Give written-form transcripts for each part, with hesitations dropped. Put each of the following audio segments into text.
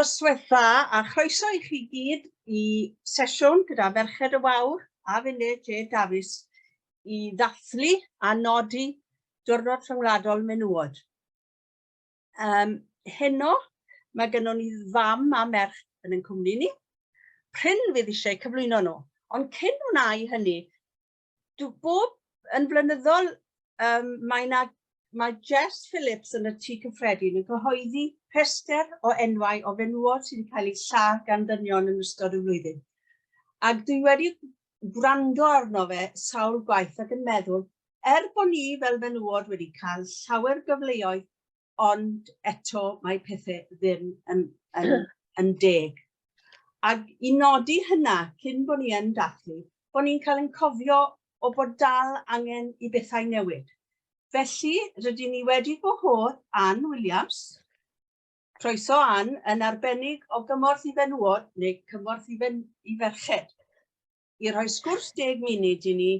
Noswaith dda a chroeso i chi gyd i sesiwn gyda Merched y Wawr a finne, Jane Dafis, i ddathlu a nodi Diwrnod Rhyngwladol Menywod. Um, heno, mae gennon ni fam a merch yn ein cwmni ni. Prin fydd eisiau cyflwyno nhw, ond cyn wna i hynny, Dw bob yn flynyddol um, mae na mae Jess Phillips yn y Tŷ Cyffredin yn cyhoeddi rhestr o enwau o fenywod sydd wedi cael eu lladd gan ddynion yn ystod y flwyddyn. Ac dwi wedi gwrando arno fe sawl gwaith ac yn meddwl, er bod ni fel menywod wedi cael llawer gyfleoedd ond eto mae pethau ddim yn, yn, yn deg. Ac i nodi hynna, cyn bod ni yn dathlu, bod ni'n cael yn cofio o bod dal angen i bethau newid. Felly, rydyn ni wedi gwahodd Ann Williams, croeso Ann, yn arbennig o gymorth i fenywod neu cymorth i, fen, i ferched, i rhoi sgwrs deg munud i ni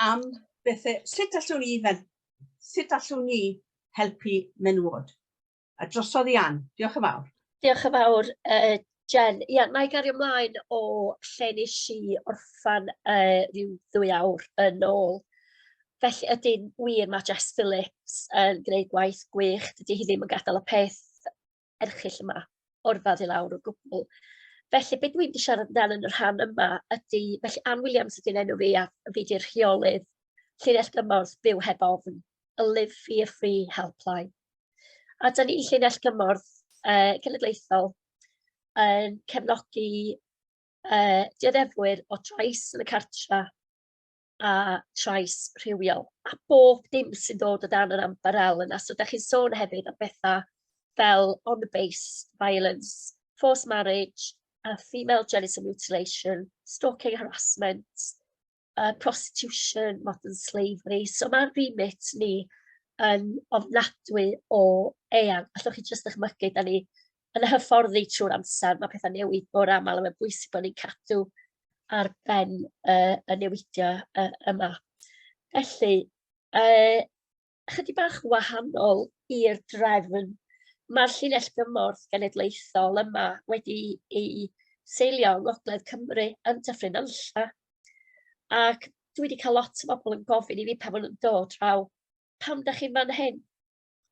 am bethau, sut allwn ni, sut allwn ni helpu menywod. A drosodd i Ann. Diolch yn fawr. Diolch yn fawr, uh, Jen. Ia, na i gario ymlaen o lle nes i orffan uh, rhyw ddwy awr yn ôl. Felly ydy'n wir mae Jess Phillips yn gwneud gwaith gwych. Dydy hi ddim yn gadael y peth erchyll yma orfod i lawr o gwbl. Felly be dwi'n mynd i siarad amdano yn y rhan yma ydy, felly Ann Williams ydy'n enw fi a fi di'r rheolydd llinell gymorth Byw Heb Ofn, y Live Fear Free Helpline. A da ni'n llinell gymorth uh, cenedlaethol yn cefnogi uh, dioddefwyr o drais yn y cartra a trais rhywiol, a bob dim sy'n dod o dan yr ambarel yna. So da chi'n sôn hefyd am bethau fel on-based violence, forced marriage, a female genital mutilation, stalking harassment, prostitution, modern slavery. So mae'r remit ni yn ofnadwy o eang. Allwch chi jyst dychmygu, da ni yn hyfforddi trwy'r amser, mae pethau'n newid mor aml, a mae'n bwysig bod ni'n cadw ar ben y newidiau yma. Felly, chydig bach wahanol i'r drefn, mae'r llinell gymorth genedlaethol yma wedi ei seilio yng Ngogledd Cymru yn Dyffryn Nantlle. Ac dwi wedi cael lot o bobl yn gofyn i fi pan maen nhw'n dod draw, pam da chi'n fan hyn?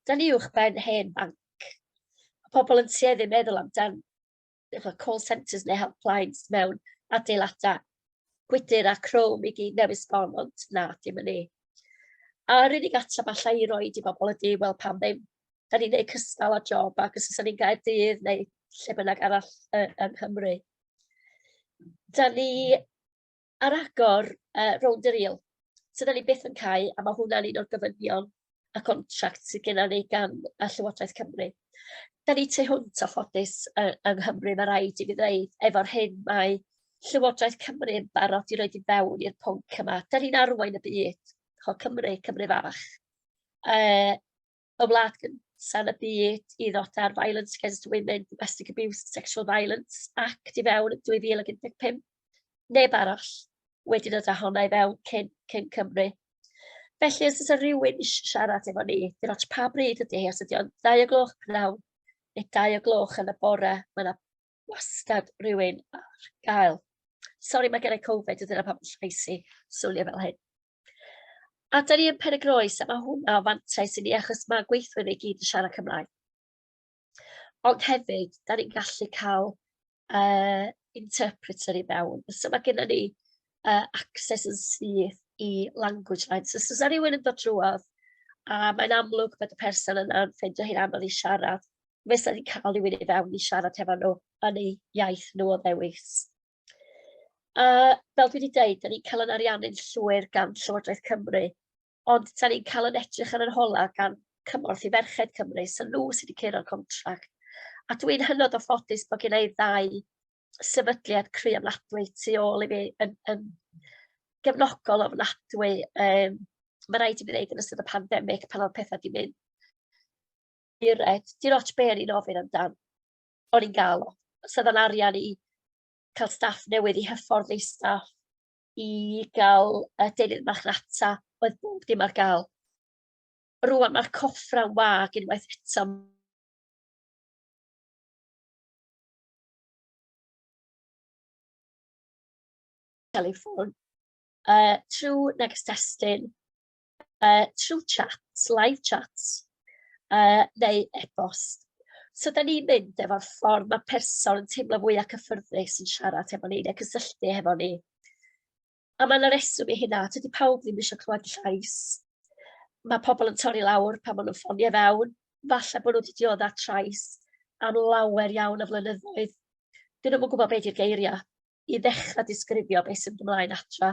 Da ni uwch ben hen banc. Mae pobl yn tueddu meddwl amdan efo call centres neu helplines mewn adeiladau gwydr a chrome i gyd newydd sbon, ond na, dim yn ni. A'r unig ateb alla i roid i bobl ydy, wel pam ddim? Da ni'n neud cystal â job ac os oes ni'n Gaerdydd neu lle bynnag arall yng Nghymru. Da ni ar agor rownd y rîl. So da ni byth yn cau, a mae hwnna'n un o'r gofynion y contract sydd gennym ni gan y Llywodraeth Cymru. Da ni tu hwnt o ffodus yng Nghymru, mae rhaid i fi ddweud, efo'r hyn mae Llywodraeth Cymru yn barod i roed i fewn i'r pwnc yma. Da ni'n arwain y byd, cho Cymru, Cymru fach. Y wlad gynta yn y byd i ddod ar Violence Against Women, Domestic Abuse, Sexual Violence Act i fewn yn 2015. Neb arall wedi dod â honna i fewn cyn, cyn Cymru. Felly, os oes rhywun eisiau siarad efo ni, dim ots pa bryd ydy hi, os ydy o'n 2 o gloch pnawn neu 2 o gloch yn y bore, mae yna wastad rhywun ar gael. Sori, mae gen i Covid, dyna pam llais i swnio fel hyn. A da ni yn Pen y Groes, a mae hwnna o fantais i ni, achos mae gweithwyr ni gyd yn siarad Cymraeg. Ond hefyd, da ni'n gallu cael interpreter i mewn. So mae gennym ni access yn syth i language lines. So, os oes rhywun yn dod drwodd, a mae'n amlwg bod y person yna'n ffeindio hi'n anodd i siarad, fysa ni'n cael rhywun i fewn i siarad efo nhw yn eu iaith nhw o ddewis. A fel dwi wedi deud, da ni'n cael yn ariannu'n llwyr gan Llywodraeth Cymru, ond da ni'n cael yn edrych ar yr hola gan Cymorth i Ferched Cymru, so nhw sydd wedi curo'r contract. A dwi'n hynod o ffodus bod gen i ddau sefydliad cry ofnadwy tu ôl i fi yn, yn gefnogol ofnadwy. Um, mae rhaid i mi ddeud yn ystod y pandemig pan oedd pethau wedi mynd i'r dim ots be o'n i'n ofyn amdan, o'n i'n gael o. So oedd o'n arian i cael staff newydd, i hyfforddi staff, i gael y deunydd marchnata, oedd bob dim ar gael. Rŵan mae'r coffrau'n wag unwaith eto. Teleffon, trwy neges testun, trwy chats, live chats, neu e-bost. So da ni'n mynd efo'r ffordd mae person yn teimlo fwyaf cyffyrddus yn siarad efo ni neu cysylltu hefo ni. A mae yna reswm i hynna, tydi pawb ddim eisiau clywed llais. Mae pobl yn torri lawr pan maen nhw'n ffonio fewn, falle bod nhw wedi dioddef trais am lawer iawn o flynyddoedd. Dyn nhw'm yn gwybod be 'di'r geiriau i ddechrau disgrifio beth sy'n mynd ymlaen adra.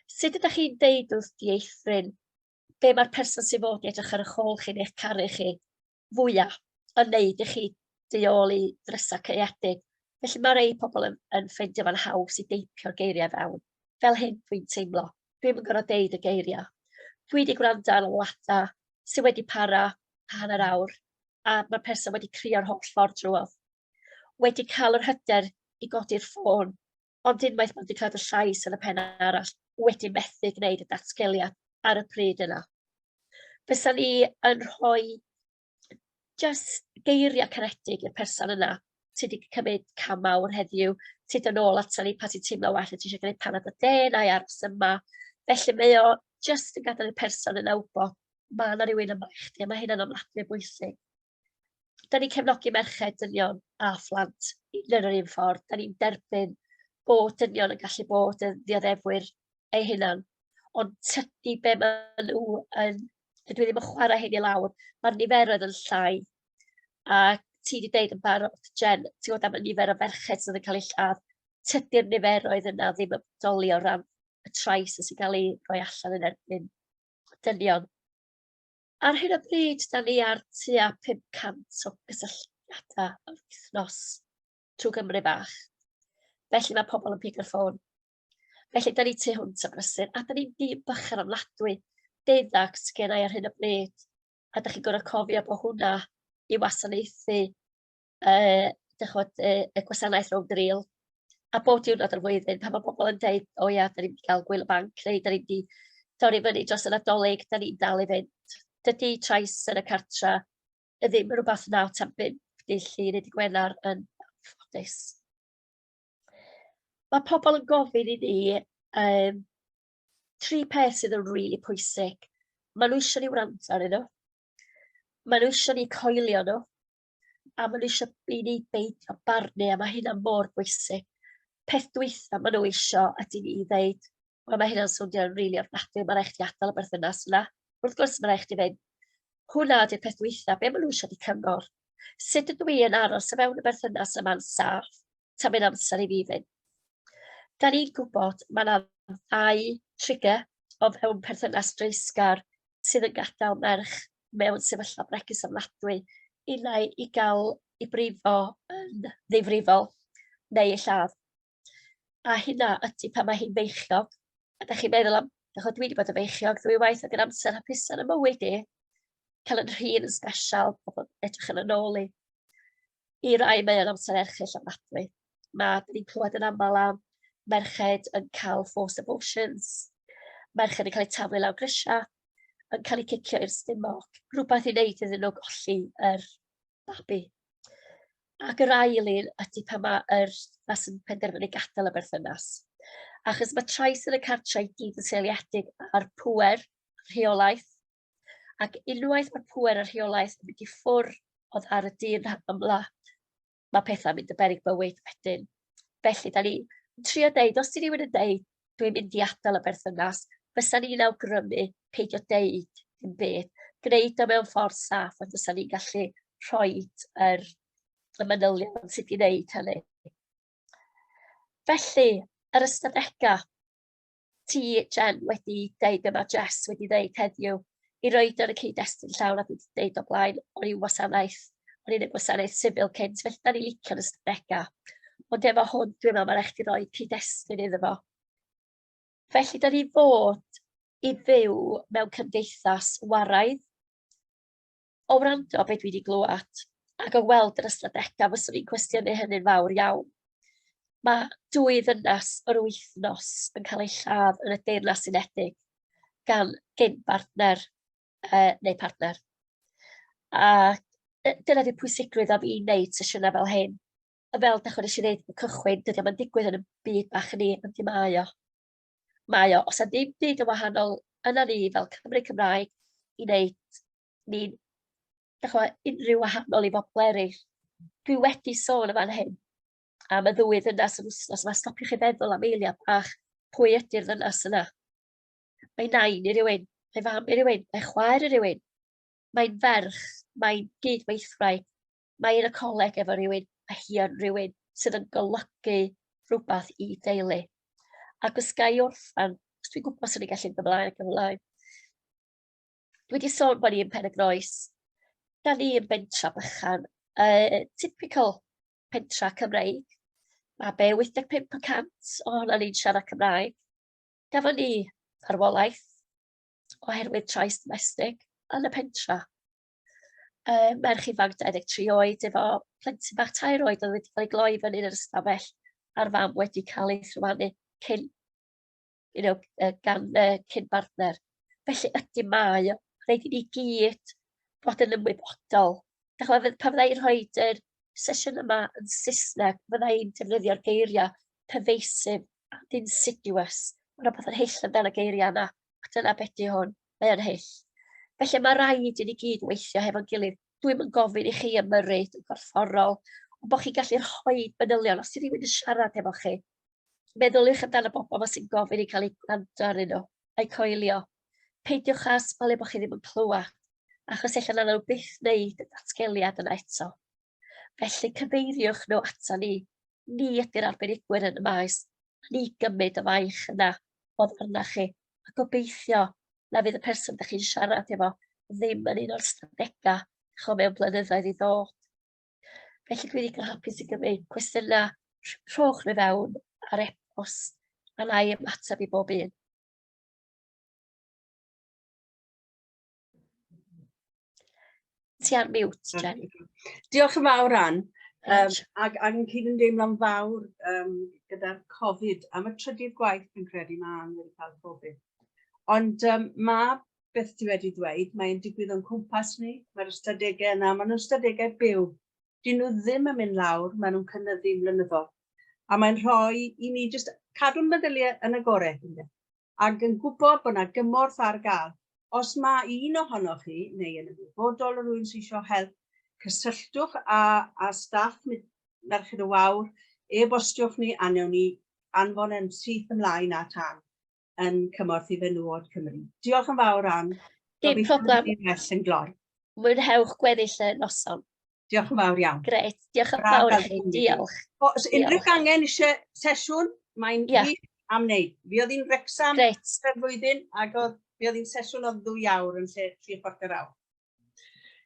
Sut ydych chi'n deud wrth dieithryn be mae'r person sy'n fod i edrych ar eich ôl chi neu'ch caru chi fwya yn neud i chi du ôl i ddrysau caeedig? Felly mae rei pobl yn ffeindio fo'n haws i deipio'r geiriau fewn. Fel hyn dwi'n teimlo. Dwi'm yn gorfod deud y geiriau. Dwi wedi gwrando ar alwadau sydd wedi para hanner awr a mae'r person wedi crio'r holl ffordd drwodd. Wedi cael yr hyder i godi'r ffôn, ond unwaith mae wedi cael y llais yn y pen arall, wedi methu gwneud y datgeliad ar y pryd yna. Fysa ni yn rhoi jyst geiriau caredig i'r person yna ti 'di cymryd cam mawr heddiw, ti dod nôl ata ni pan ti'n teimlo well a ti eisiau gwneud panad o de, na i aros yma. Felly mae o jyst yn gadael i'r person yna wybod ma' 'na rywun yma i chdi a ma' hynna'n ofnadwy o bwysig. Da ni'n cefnogi merched, dynion a phlant yn yr un ffordd. Da ni'n derbyn bod dynion yn gallu bod yn ddioddefwyr eu hunan, ond tydi be maen nhw yn... Dydw i ddim yn chwarae hyn i lawr, mae'r niferoedd yn llai. A ti 'di deud yn barod, Jen, ti'n gwybod am y nifer o ferched sydd yn cael eu lladd. Tydi'r niferoedd yna ddim yn bodoli o ran y trais sy'n cael ei roi allan yn erbyn dynion. Ar hyn o bryd, da ni ar tua 500 o gysylltiadau yr wythnos trwy Gymru fach. Felly mae pobl yn pigo'r ffôn. Felly, da ni tu hwnt o brysur, a da ni'n dîm bychan ofnadwy. Deuddag sy gen i ar hyn o bryd, a da chi'n gorfod cofio bod hwnna i wasanaethu dych ch'mod, y gwasanaeth rownd y rîl. A bob diwrnod o'r flwyddyn, pan mae pobl yn deud, "O ia, da ni'n mynd i gael gwyl y banc," neu "Da ni'n mynd i dorri fyny dros y Nadolig," da ni'n dal i fynd. Dydy trais yn y cartra ddim yn rhywbeth 9 tan 5 dydd Llun neu dydd Gwener yn anffodus. Mae pobl yn gofyn i ni tri peth sydd yn rili pwysig. Maen nhw eisiau ni wrando arnyn nhw, maen nhw eisiau ni coelio nhw, a maen nhw eisiau i ni beidio barnu, a mae hynna mor bwysig. Peth dwytha maen nhw eisiau ydy ni ddeud, "Wel, mae hynna'n swnio'n rili ofnadwy, mae raid chdi adael y berthynas yna. Wrth gwrs mae raid chdi fynd." Hwnna ydy'r peth dwytha, be maen nhw eisiau ydy cyngor. Sut ydw i yn aros o fewn y berthynas yma'n saff tan mae'n amser i fi fynd? Da ni'n gwybod mae yna ddau trigger o fewn perthynas dreisgar sydd yn gadael merch mewn sefyllfa bregus ofnadwy, unai i gael ei brifo yn ddifrifol neu ei lladd. A hynna ydy pan mae hi'n feichiog. A dach chi'n meddwl am, dach ch'mod, dwi wedi bod yn feichiog ddwywaith ac yn amser hapusa yn 'y mywyd i. Cael yn rhin yn sbesial, pobl yn edrych yn 'yn ôl i. I rai mae o'n amser erchyll ofnadwy. Ma', dan ni'n clywed yn aml am merched yn cael forced abortions, merched yn cael eu taflu lawr grisiau, yn cael eu cicio i'r stumog, rhywbeth i wneud iddyn nhw golli yr babi. Ac yr ail un ydy pan mae'r dynas yn penderfynu gadael y berthynas. Achos mae trais yn y cartre i gyd yn seiliedig ar pŵer, rheolaeth, ac unwaith mae'r pŵer a'r rheolaeth yn mynd i ffwrdd oedd ar y dyn rhan ymla, mae pethau'n mynd yn beryg bywyd wedyn. Felly, da ni yn trio deud, os ti rhywun yn deud, "Dwi'n mynd i adael y berthynas," fysa ni'n awgrymu peidio deud dim byd. Gwneud o mewn ffordd saff, a fysa ni'n gallu rhoi y manylion sut i wneud hynny. Felly, yr ystadegau, ti, Jen, wedi deud be mae Jess wedi ddeud heddiw, i roed ar y cyd-destun llawn, a dwi wedi deud o blaen, o'n i'n wasanaeth, o'n i'n y gwasanaeth sifil cynt, felly da ni'n licio'r ystadegau. Ond efo hwn, dwi'n meddwl mae'n rhaid chdi roi cyd-destun iddo fo. Felly, da ni fod i fyw mewn cymdeithas waraidd. O wrando be dwi wedi glywed ac o weld yr ystadegau, fyswn i'n cwestiynu hynny'n fawr iawn. Mae dwy ddynes yr wythnos yn cael eu lladd yn y Deyrnas Unedig gan gyn bartner neu partner. A dyna 'di'r pwysigrwydd am i wneud sesiynau fel hyn. A fel dechrau nes i ddeud yn y cychwyn, dydy o'm yn digwydd yn y byd bach ni, ond di mae o. Mae o, os 'na ddim byd yn wahanol yna ni fel Cymry Cymraeg i wneud ni'n, dach ch'mo', unrhyw wahanol i bobl eraill. Dwi wedi sôn yn fan hyn am y ddwy ddynas yr wythnos 'ma, stopiwch chi feddwl am eiliad bach, pwy ydy'r ddynas yna? Mae nain i rywun, mae fam i rywun, mae chwaer i rywun, mae'n ferch, mae'n gyd-weithwraig, mae yn y coleg efo rywun, mae hi yn rywun sydd yn golygu rhywbeth i deulu. Ac os ga i orffen, os dwi'n gwybod swn i'n gallu mynd ymlaen ac ymlaen. Dwi wedi sôn bod ni yn Pen-y-groes. Da ni yn bentra bychan, typical pentra Cymreig. Mae be 85% ohono ni'n siarad Cymraeg. Gafon ni farwolaeth oherwydd trais domestig yn y pentra. Merch ifanc 23 oed efo plentyn bach 3 oed oedd wedi cael ei gloi fyny yn yr ystafell a'r fam wedi cael ei thrywanu cyn, you know, gan cyn bartner. Felly ydy mae o, rhaid i ni gyd fod yn ymwybodol. Dach ch'mod, pan fydda i'n rhoi yr sesiwn yma yn Saesneg, fydda i'n defnyddio'r geiriau pervasive and insidious. Mae 'na pethau'n hyll amdan y geiriau yna, a dyna beth 'di hwn, mae o'n hyll. Felly mae rhaid i ni gyd weithio hefo'n gilydd. Dwi'm yn gofyn i chi ymyrryd yn gorfforol, ond bod chi'n gallu rhoi manylion os 'di rhywun yn siarad efo chi. Meddyliwch amdan y bobl 'ma sy'n gofyn i cael eu gwrando arnyn nhw a'u coelio. Peidiwch â smalu bod chi ddim yn clywed, achos ella na wnawn nhw byth wneud y datgeliad yna eto. Felly cyfeiriwch nhw ata ni. Ni ydy'r arbenigwyr yn y maes. Ni gymryd y faich yna oddi arna chi. A gobeithio na fydd y person dach chi'n siarad efo ddim yn un o'r ystadegau ch'mo' mewn blynyddoedd i ddod. Felly dwi ddigon hapus i gymryd cwestiynau, rhowch nhw fewn ar e-bost a wna i ymateb i bob un. Ti ar mute, Jen. Diolch yn fawr, Ann. Ac, ac yn cyd-ymdeimlo'n fawr gyda'r Covid. Am y trydydd gwaith, fi'n credu, mae Ann wedi cael Covid. Ond mae beth ti wedi dweud, mae'n digwydd o'n cwmpas ni, mae'r ystadegau yna, maen nhw'n ystadegau byw. Dyn nhw ddim yn mynd lawr, maen nhw'n cynyddu'n flynyddol. A mae'n rhoi i ni jyst cadw'n meddyliau yn agored, ynde? Ac yn gwybod bod 'na gymorth ar gael. Os mae un ohonoch chi, neu yn ymwybodol o rywun sydd eisiau help, cysylltwch â, â staff Merched y Wawr, e-bostiwch ni a wnewn ni anfon e'n syth ymlaen at Ann yn Cymorth i Fenywod Cymru. Diolch yn fawr, Ann. Dim problem. Well yn gloi. Mwynhewch gweddill y noson. Diolch yn fawr iawn. Grêt, diolch yn fawr i chi, diolch. Os unrhyw gangen eisiau sesiwn, mae'n yeah. wych am wneud. Fi oedd hi'n Wrecsam y flwyddyn ac oedd, fi oedd hi'n sesiwn o 2 awr yn lle 3/4 awr.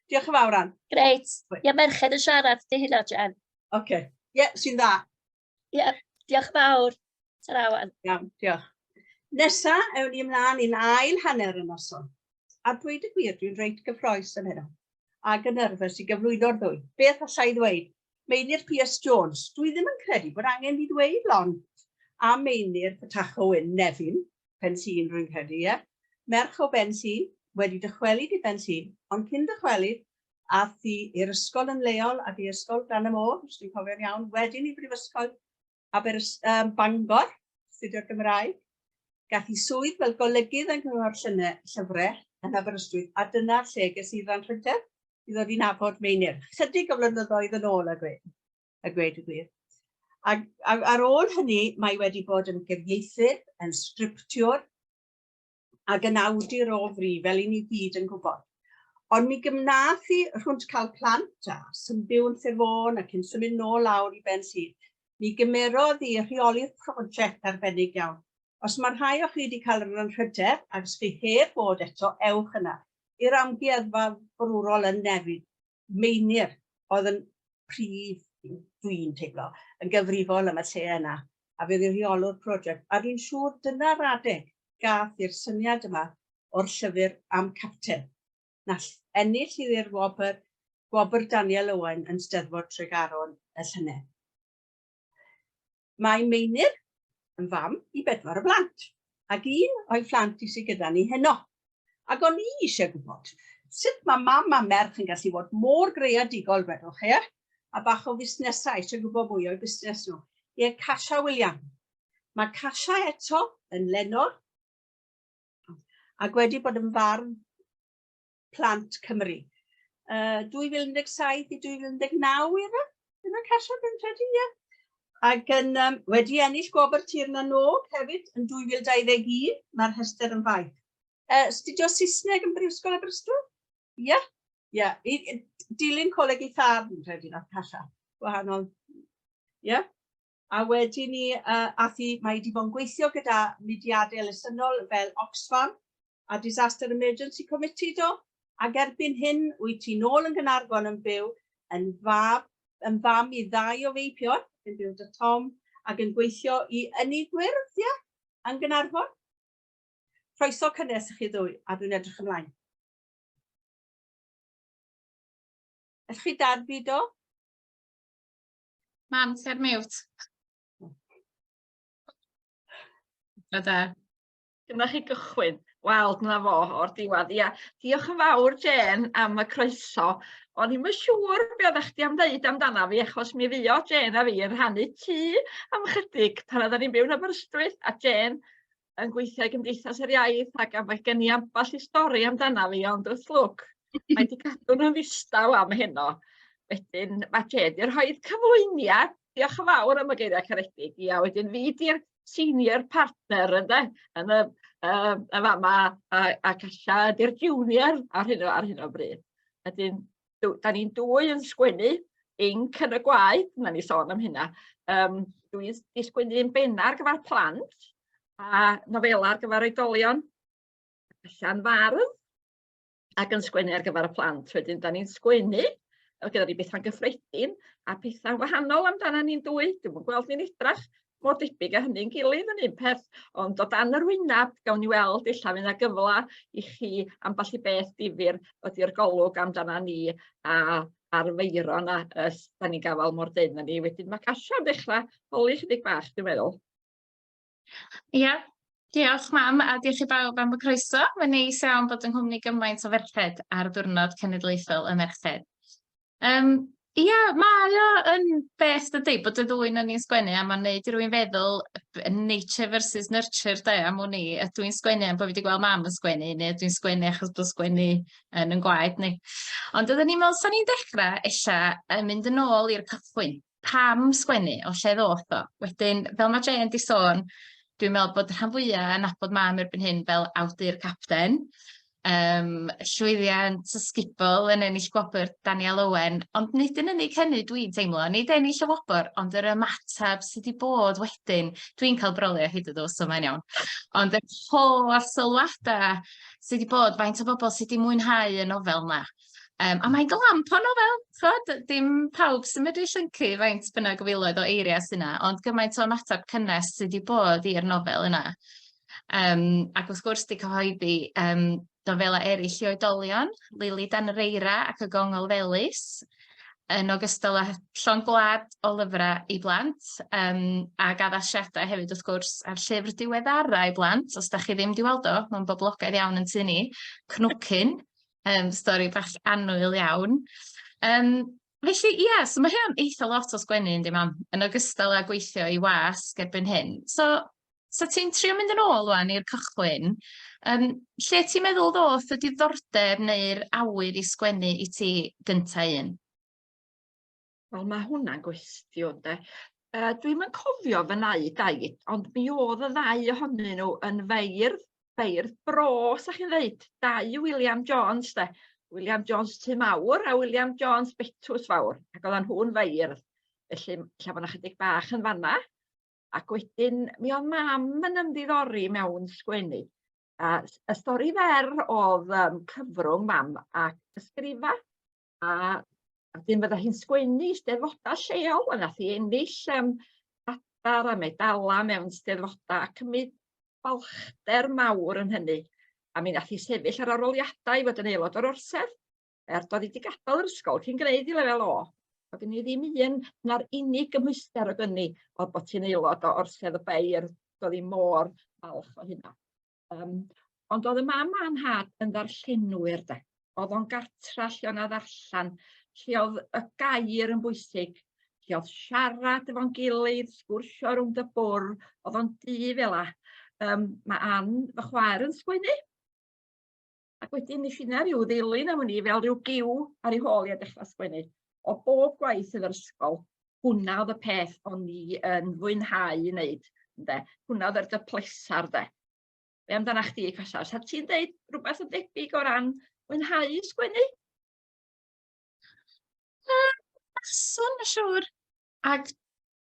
Diolch yn fawr, Ann. Grêt. Ie, merched yn siarad, di hynna, Jen. Oce. Okay. Ie, yeah, sy'n dda. Ie, yeah, diolch yn fawr. Ta-ra, wan. Iawn, diolch. Nesa, ewn ni ymlaen i'n ail hanner y noson. A dweud y gwir, dwi'n reit gyffroes am hynna. Ac yn nerfus i gyflwyno'r ddwy. Beth allai ddweud? Meinir Pierce Jones. Dwi ddim yn credu bod angen i ddweud lot am Meinir Patacho Wyn Nefyn, Pen-llŷn rwy'n credu, ie. Merch o Ben-llŷn, wedi dychwelyd i Ben-llŷn, ond cyn dychwelyd, ath hi i'r ysgol yn leol ac i ysgol Dan y Môr, os dwi'n cofio'n iawn, wedyn i Brifysgol Aber Bangor, astudio'r Gymraeg. Gath hi swydd fel golygydd yng Nghyngor Llyfrau yn Aberystwyth, a dyna'r lle ges i fy anrhydedd i ddod i nabod Meinir, chydig o flynyddoedd yn ôl a gweud, a gweud y gwir. A, a, ar ôl hynny, mae wedi bod yn gyfieithydd, yn sgriptiwr, ac yn awdur o fri, fel i ni gyd yn gwybod. Ond mi gymnath hi rhwnt cael plant a sy'n byw yn Sir Fôn ac yn symud nôl lawr i Ben Llŷn. Mi gymerodd hi rheoli'r prosiect arbennig iawn. Os mae rhai o chi wedi cael yr anrhydedd, ac os chi heb fod eto, ewch yna, i'r amgueddfa forwrol yn Nefyn. Meinir oedd yn prif, dwi'n teimlo, yn gyfrifol am y lle yna, a fe oedd hi'n rheolwr prosiect, a dwi'n siŵr dyna'r adeg gath i'r syniad yma o'r llyfr am Capten. Nath ennill iddi'r wobr, gwobr Daniel Owen yn Steddfod Tregaron y llynedd. Mae Meinir yn fam i bedwar o blant, ac un o'i phlant i sydd gyda ni heno. Ac o'n i eisiau gwybod, sut mae mam a merch yn gallu bod mor greadigol, wedwch chi, e? A bach o fusnesau, eisiau gwybod mwy o'i busnes nhw. Ie, Casia William. Mae Kasia eto yn lenor ac wedi bod yn fardd plant Cymru. 2017 i 2019, ife? Yna Kasia, dwi'n credu, ie. Ac yn, wedi ennill Gwobr Tir na Nog hefyd yn 2021, mae'r rhestr yn faith. Studio Saesneg yn Brifysgol Aberystwyth? Ie, yeah. ie. Yeah. Dilyn coleg ei thad, yn credu, nath Kasia. Gwahanol. Ie. Yeah. A wedyn ni, ath hi, mae hi wedi bod yn gweithio gyda mudiadau elusennol fel Oxfam a Disaster Emergency Committee, do? Ac erbyn hyn, wyt ti nôl yn Gaernarfon yn byw yn fab, yn fam i ddau o feibion, yn byw 'da Tom, ac yn gweithio i Ynni Gwyrdd, ie, yn Gaernarfon. Croeso cynnes i chi ddwy, a dwi'n edrych ymlaen. Ydych chi dad fi, do? Mam, ti ar mute. Da. Dyma chi gychwyn. Wel, dyna fo o'r diwedd. Ia, diolch yn fawr, Jane, am y croeso. O'n i'm yn siŵr be oeddech chdi am ddeud amdana fi, achos mi fuodd Jane a fi yn rhannu tŷ am ychydig pan oedden ni'n byw yn Aberystwyth, a Jane yn gweithio i Gymdeithas yr Iaith ac am gen i ambell i stori amdana fi, ond wrth lwc, mae wedi cadw nhw'n ddistaw am heno. Wedyn mae Jane wedi rhoi cyflwyniad, diolch yn fawr am y geiriau caredig, ia, wedyn fi di'r senior partner ynde, yn y, y fama, a Kasia ydy'r junior ar hyn o, ar hyn o bryd. Wedyn, da ni'n dwy yn sgwennu, inc yn y gwaed, na ni sôn am hynna. Dwi'n di sgwennu yn benna ar gyfer plant a nofela ar gyfer oedolion. Allan fardd ac yn sgwennu ar gyfer y plant. Wedyn, da ni'n sgwennu, oedd gyda ni bethau'n gyffredin a pethau'n wahanol amdana ni'n dwy. Dwi'm yn gweld ni'n edrach mor debyg â hynny'n gilydd yn un peth, ond o dan yr wyneb, gawn ni weld ella fydd 'na gyfle i chi ambell i beth difyr ddod i'r golwg amdana ni a a'r feiro 'na da ni'n gafael mor dynn â ni. Wedyn mae Kasia yn dechrau holi chydig bach, dwi'n meddwl. Ia, diolch mam, a diolch i bawb am y croeso. Mae'n neis iawn bod yng nghwmni gymaint o ferched ar Ddiwrnod Cenedlaethol y Merched. Ia, mae o yn beth dydi, bod y ddwy ohonon ni'n sgwennu a ma'n neud i rywun feddwl nature versus nurture de, am wn i. Ydw i'n sgwennu am bod fi 'di gweld mam yn sgwennu, neu ydw i'n sgwennu achos bod sgwennu yn 'yn gwaed ni? Ond oedden ni'n meddwl 'sa ni'n dechrau ella yn mynd yn ôl i'r cychwyn. Pam sgwennu? O lle ddoth o? Wedyn, fel ma' Jane 'di sôn, dwi'n meddwl bod y rhan fwya yn nabod mam erbyn hyn fel awdur capten, llwyddiant ysgubol yn ennill gwobr Daniel Owen, ond nid yn unig hynny dwi'n teimlo, nid ennill y wobr, ond yr ymateb sydd 'di bod wedyn. Dwi'n cael brolio hyd y so mae'n iawn. Ond yr holl sylwadau sydd 'di bod, faint o bobl sydd 'di mwynhau y nofel 'ma. A mae'n glamp o nofel, ch'od, dim pawb sy'n medru llyncu faint bynnag o filoedd o eiriau sy 'na, ond gymaint o ymateb cynnes sy 'di bod i'r nofel yna. Ac wrth gwrs 'di cyhoeddi nofelau eraill i oedolion, Lili Dan yr Eira ac Y Gongol Felys, yn ogystal â llond gwlad o lyfrau i blant, ac addasiadau hefyd wrth gwrs, a'r llyfr diweddara i blant, os dach chi ddim 'di weld o, mae'n boblogaidd iawn yn tŷ ni, Cnwcyn. Stori bach annwyl iawn. Felly ie, so mae hynna'n eitha lot o sgwennu yndi mam, yn ogystal â gweithio i wasg erbyn hyn. So, so ti'n trio mynd yn ôl ŵan i'r cychwyn, lle ti'n meddwl ddoth y diddordeb neu'r awydd i sgwennu i ti gynta un? Wel ma' hwnna'n gwestiwn 'de. Dwi'm yn cofio fy nau daid, ond mi o'dd y ddau ohonyn nhw yn feirdd, beirdd bro 'sa chi'n ddeud, dau William Jones 'de. William Jones Tŷ Mawr a William Jones Betws Fawr, ac oeddan nhw'n feirdd. Felly ella bo' 'na chydig bach yn fan'na. Ac wedyn mi o'dd mam yn ymddiddori mewn sgwennu. A y stori fer o'dd cyfrwng mam ac ysgrifa. A wedyn fydda hi'n sgwennu i steddfodau lleol, a nath hi ennill adar a medala mewn steddfodau a cymryd balchder mawr yn hynny. A mi nath hi sefyll ar aroliadau i fod yn aelod o'r orsedd, er doedd hi wedi gadael yr ysgol cyn gwneud i lefel O. Oedd gen i ddim un, na'r unig gymhwyster o gynni oedd bod ti'n aelod o orsedd y beirdd, doedd hi mor falch o hynna. Ond oedd y mam a'n nhad yn ddarllenwyr de. Oedd o'n gartra lle oedd 'na ddarllen, lle oedd y gair yn bwysig, Lle oedd siarad efo'n gilydd, sgwrsio rownd y bwrdd, oedd o'n dŷ fel 'a. Yym ma' Ann, fy chwaer, yn sgwennu. Ac wedyn nes inna ryw ddilyn am wn i fel ryw giw ar ei hôl i a dechrau sgwennu. O bob gwaith yn yr ysgol, hwnna oedd y peth o'n i yn fwynhau i wneud, ynde. Hwnna oedd yr dy plesar de. Be amdana chdi, Casa? Sa ti'n deud rhywbeth yn debyg o ran mwynhau sgwennu? Baswn, ma' siŵr. Ac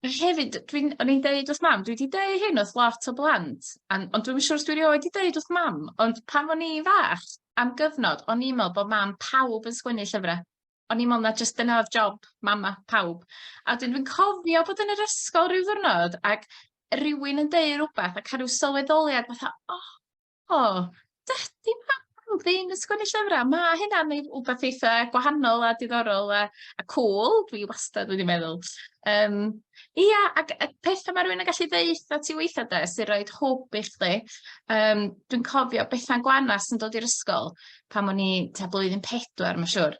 hefyd, dwi'n... o'n i'n deud wrth mam, dwi 'di deud hyn wrth lot o blant, a'n... ond dwi'm yn siŵr os dwi erioed 'di deud wrth mam, ond pan o'n i'n fach, am gyfnod, o'n i'n meddwl bod mam pawb yn sgwennu llyfrau. O'n i'n meddwl na jyst dyna oedd job mama pawb. A wedyn dwi'n cofio bod yn yr ysgol ryw ddiwrnod ac rywun yn deud rywbeth a cael rhyw sylweddoliad fatha, "O, O, dydi pawb ddim yn sgwennu llyfrau. Ma' hynna'n neu- wbath eitha gwahanol a diddorol a a cŵl, dwi wastad wedi meddwl. Yym, ia, ac y petha ma' rywun yn gallu ddeutha ti weithiau de, sy'n rhoid hwb i chdi. Yym, dwi'n cofio Bethan Gwanas yn dod i'r ysgol pan o'n i tua blwyddyn 4 ma' siŵr,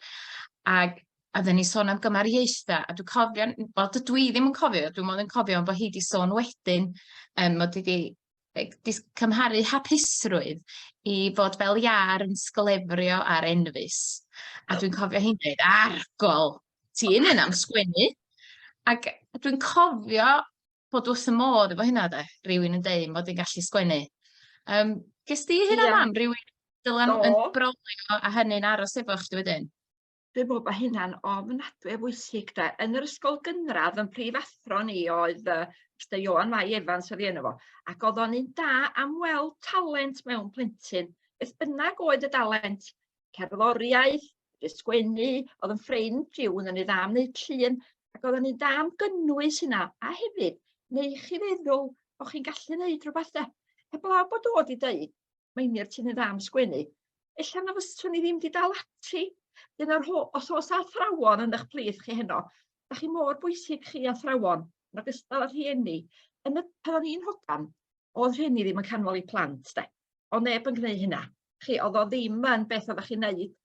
ag oedden ni'n sôn am gymariaethau, a dwi'n cofio, wel dydw i ddim yn cofio, dwi mond yn cofio bod hi 'di sôn wedyn yym mod i 'di cymharu hapusrwydd i fod fel iâr yn sglefrio ar enfys. A dwi'n cofio hi'n dweud, argol, ti'n un am sgwennu. Ac dwi'n cofio bod wrth y modd efo hynna de, rywun yn deud mod i'n gallu sgwennu. Um, ges di hynna yeah. Mam, rywun dylan yn brolio a hynny'n aros efo chdi wedyn? Dwi'n meddwl bod hynna'n ofnadwy o bwysig de. Yn yr ysgol gynradd, yn prifathro ni oedd uh, Mr Ioan Mai Evans oedd ei enw fo, ac oedd o'n un da am weld talent mewn plentyn. Beth bynnag oedd y dalent, cerddoriaeth, sgwennu, oedd yn ffrind jiw, yn ei dda am wneud llun, ac oedd o'n un da am gynnwys hynna, a hefyd, neu chi feddwl bod chi'n gallu gwneud rhywbeth de. Heblaw bod o wedi dweud, Meinir ti'n ei dda am sgwennu, ella na fyswn i ddim 'di dal ati. Dyna'r ho- os oes athrawon yn eich plith chi heno, da chi mor bwysig chi athrawon, yn ogystal â rhieni. Yn y, pan o'n i'n hogan, oedd rhieni ddim yn canmol eu plant, de. Oedd neb yn gwneud hynna. Chi, oedd o ddim yn beth oeddech chi'n neud.